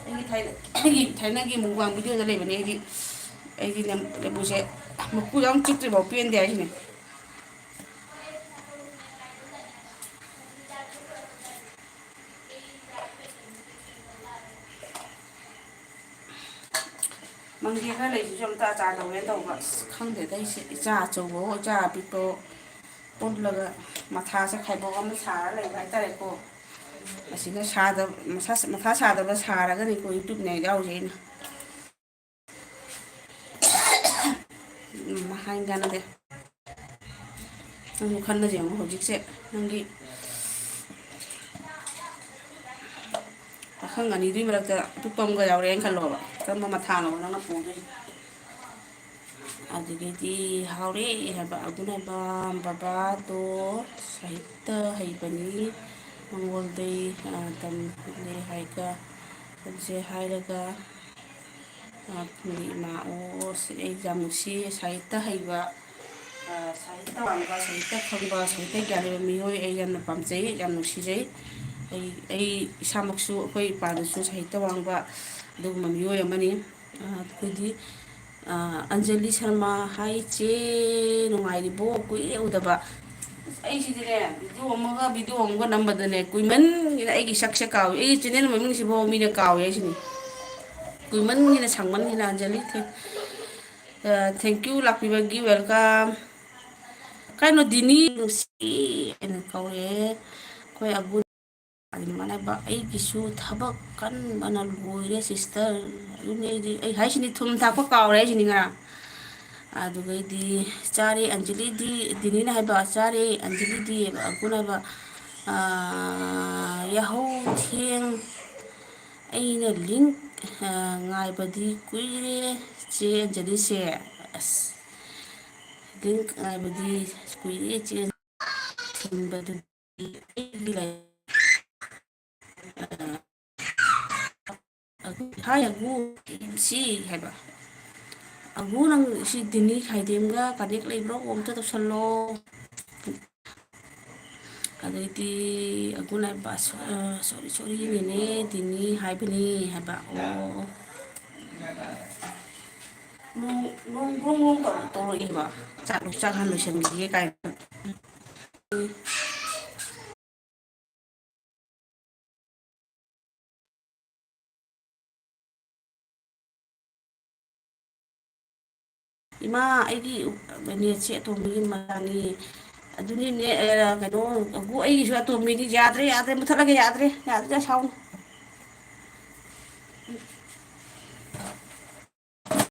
ꯑꯩꯒꯤ ꯊꯥꯏꯅ, ꯑꯩꯒꯤ ꯊꯥꯏꯅꯒꯤ ꯃꯨꯛꯕꯥꯡ ꯚꯤꯗꯤꯑꯣꯗ ꯂꯩꯕꯅꯦ ꯑꯩꯗꯤ꯫ ꯑꯩꯗꯤ ꯂꯦꯝ-, ꯂꯦꯕꯨꯁꯦ ꯃꯀꯨ ꯌꯥꯝ ꯆꯤꯛꯇ꯭ꯔꯤꯐꯥꯎ ꯄꯦꯟꯗꯦ ꯍꯥꯏꯁꯤꯅꯦ꯫ ꯃꯪꯒꯦ ꯈꯔ ꯂꯩꯁꯤꯁꯨ ꯑꯝꯇ ꯑꯆꯥꯔ ꯇꯧꯒꯦꯅ ꯇꯧꯕ꯫ ꯑꯁ, ꯈꯪꯗꯦꯗ ꯑꯩꯁꯦ, ꯏꯆꯥ ꯑꯆꯧꯕꯋꯣ ꯏꯆꯥ ꯑꯄꯤꯛꯄꯋꯣ ꯄꯨꯜꯂꯒ ꯃꯊꯥꯁꯦ ꯈꯥꯏꯕꯣꯛ ꯑꯃ ꯁꯥꯔ ꯂꯩꯕ ꯍꯥꯏꯇꯥꯔꯦꯀꯣ꯫ ꯑꯁꯤꯅ ꯁꯥꯗꯕ, ꯃꯁꯥ-, ꯃꯊꯥ ꯁꯥꯗꯕ ꯁꯥꯔꯒꯅꯤꯀꯣ YouTube-ꯅ ꯌꯥꯎꯔꯤꯁꯦ ꯑꯩꯅ꯫ ꯎꯝ, ꯃꯍꯥꯏ ꯀꯥꯟꯅꯗꯦ꯫ ꯅꯪꯁꯨ ꯈꯟꯅꯁꯦ ꯌꯦꯡꯉꯣ ꯍꯧꯖꯤꯛꯁꯦ꯫ ꯅꯪꯒꯤ ꯄꯥꯈꯪ ꯑꯅꯤꯗꯨꯒꯤ ꯃꯔꯛꯇ ꯑꯄꯤꯛꯄ ꯑꯃꯒ ꯌꯥꯎꯔꯛꯑꯦꯅ ꯈꯜꯂꯣꯕ꯫ ꯀꯔꯝꯕ ꯃꯊꯥꯅꯣꯕ ꯅꯪꯅ ꯄꯨꯗꯣꯏꯁꯦ? ꯑꯗꯨꯗꯒꯤꯗꯤ ꯍꯥꯎꯔꯦ ꯍꯥꯏꯕ ꯑꯒꯨꯟ ꯍꯥꯏꯕ ꯕꯕꯥꯗꯣ ꯁꯥꯍꯤꯇ ꯍꯩꯕꯅꯤ꯫ ꯃꯉꯣꯟꯗꯩ, ꯑ, ꯇꯝꯂꯦ ꯍꯥꯏꯒ-, ꯇꯝꯁꯦ ꯍꯥꯏꯔꯒ, ꯑ, ꯐꯨꯡꯒꯤ ꯏꯃꯥ, ꯑꯣ, ꯁꯤ ꯑꯩ ꯌꯥꯝ ꯅꯨꯡꯁꯤ꯫ ꯁꯥꯍꯤꯇ ꯍꯩꯕ, ꯑ, ꯁꯥꯍꯤꯇ ꯋꯥꯡꯕ, ꯁꯥꯍꯤꯇ ꯈꯪꯕ, ꯁꯥꯍꯤꯇ ꯒ꯭ꯌꯥꯟ ꯂꯩꯕ ꯃꯤꯑꯣꯏ ꯑꯩ ꯌꯥꯝꯅ ꯄꯥꯝꯖꯩ, ꯌꯥꯝ ꯅꯨꯡꯁꯤꯖꯩ꯫ ꯑꯩ, ꯑꯩ ꯏꯁꯥꯃꯛꯁꯨ ꯑꯩꯈꯣꯏ ꯏꯄꯥꯗꯁꯨ ꯁꯥꯍꯤꯇ ꯋꯥꯡꯕ ꯑꯗꯨꯒꯨꯝꯕ ꯃꯤꯑꯣꯏ ꯑꯃꯅꯤ꯫ ꯑ, ꯑꯩꯈꯣꯏꯗꯤ, ꯑ, ꯑꯟꯖꯂꯤ ꯁꯔꯃ, ꯍꯥꯏ ꯏꯆꯦ, ꯅꯨꯡꯉꯥꯏꯔꯤꯕꯣ? ꯀꯨꯏꯔꯦ ꯎꯗꯕ꯫ ꯑꯁ, ꯑꯩꯁꯤꯗꯤꯅꯦ, ꯚꯤꯗꯤꯑꯣ ꯑꯃꯒ ꯚꯤꯗꯤꯑꯣ ꯑꯃꯒ ꯅꯝꯕꯗꯅꯦ, ꯀꯨꯏꯃꯟꯒꯤꯅ ꯑꯩꯒꯤ ꯁꯛꯁꯦ ꯀꯥꯎꯏ꯫ ꯑꯩꯒꯤ ꯆꯦꯅꯦꯜ ꯃꯃꯤꯡꯁꯤꯐꯥꯎ ꯃꯤꯅ ꯀꯥꯎꯏ ꯍꯥꯏꯁꯤꯅꯤ꯫ ꯀꯨꯏꯃꯟꯒꯤꯅ, ꯁꯥꯡꯃꯟꯒꯤꯅ꯫ ꯑꯟꯖꯂꯤ, thank-, ꯑ, thank you ꯂꯥꯛꯄꯤꯕꯒꯤ, welcome꯫ ꯀꯩꯅꯣ, ꯗꯤꯅꯤ ꯅꯨꯡꯁꯤ ꯍꯥꯏꯅ ꯀꯧꯔꯦ꯫ ꯑꯩꯈꯣꯏ ꯑꯕꯨ ꯑꯗꯨꯃꯥꯏꯅ ꯍꯥꯏꯕ, "ꯑꯩꯒꯤꯁꯨ ꯊꯕꯛ ꯀꯟꯕꯅ ꯂꯣꯏꯔꯦ ꯁꯤꯁꯇꯔ꯫ ꯑꯗꯨꯅꯦ ꯑꯩꯗꯤ, ꯑꯩ ꯍꯥꯏꯁꯤꯅꯤ, ꯊꯨꯝ ꯊꯥꯛꯄ ꯀꯥꯎꯔꯦ ꯍꯥꯏꯁꯤꯅꯤ ꯉꯔꯥꯡ"꯫ ꯑꯗꯨꯒꯩꯗꯤ ꯆꯥꯔꯦ ꯑꯟꯖꯂꯤꯗꯤ, ꯗꯤꯅꯤꯅ ꯍꯥꯏꯕ, "ꯆꯥꯔꯦ ꯑꯟꯖꯂꯤꯗꯤ"꯫ ꯑꯒꯨꯟ ꯍꯥꯏꯕ, ꯑꯥ, ꯌꯥꯍꯧ ꯊꯦꯡ-, ꯑꯩꯅ link, ꯑꯥ, ꯉꯥꯏꯕꯗꯤ ꯀꯨꯏꯔꯦ, ꯆꯦ ꯑꯟꯖꯂꯤꯁꯦ꯫ ꯑꯁ, link ꯉꯥꯏꯕꯗꯤ ꯀꯨꯏꯔꯦ, ꯆꯦ ꯊꯤꯟꯕꯗꯨꯗꯤ ꯑꯩꯒꯤ ꯂꯥꯏ-, ꯑꯥ, ꯑꯒꯨ-, ꯍꯥꯏ ꯑꯒꯨ, ꯁꯤ ꯍꯥꯏꯕ꯫ ꯑꯒꯨ, ꯅꯪ ꯁꯤ ꯗꯤꯅꯤ ꯈꯥꯏꯗꯦꯝꯒ connect ꯂꯩꯕ꯭ꯔꯣ? ꯑꯝꯇ ꯇꯧꯁꯜꯂꯣ꯫ ꯑꯗꯩꯗꯤ ꯑꯒꯨ ꯍꯥꯏꯕ, ꯑ, sorry, sorry, ꯅꯦꯅꯦ ꯗꯤꯅꯤ ꯍꯥꯏꯕꯅꯤ ꯍꯥꯏꯕ꯫ ꯑꯣ꯫ ꯅꯣꯡ, ꯅꯣꯡ ꯒ꯭ꯔꯣꯡ ꯒ꯭ꯔꯣꯡ ꯇꯧꯔ-, ꯇꯧꯔꯛꯏꯕ꯫ ꯆꯥꯛ, ꯆꯥꯛ ꯍꯥꯟꯅ ꯂꯣꯏꯁꯟꯈꯤꯒꯦ ꯀꯥꯏꯅ꯫ ꯏꯃꯥ, ꯑꯩꯒꯤ netꯁꯦ ꯑꯇꯣꯝꯕꯤꯒꯤ ꯃꯆꯥꯅꯤ꯫ ꯑꯗꯨꯅꯤꯅꯦ, ꯑ, ꯀꯩꯅꯣ, ꯑꯒꯨ, ꯑꯩꯒꯤꯁꯨ ꯑꯇꯣꯝꯕꯤꯅꯤ꯫ ꯌꯥꯗ꯭ꯔꯦ, ꯌꯥꯗ꯭ꯔꯦ, ꯃꯨꯊꯠꯂꯒꯦ, ꯌꯥꯗ꯭ꯔꯦ, ꯌꯥꯗ꯭ꯔꯦ, ꯁꯥꯎꯅꯨ꯫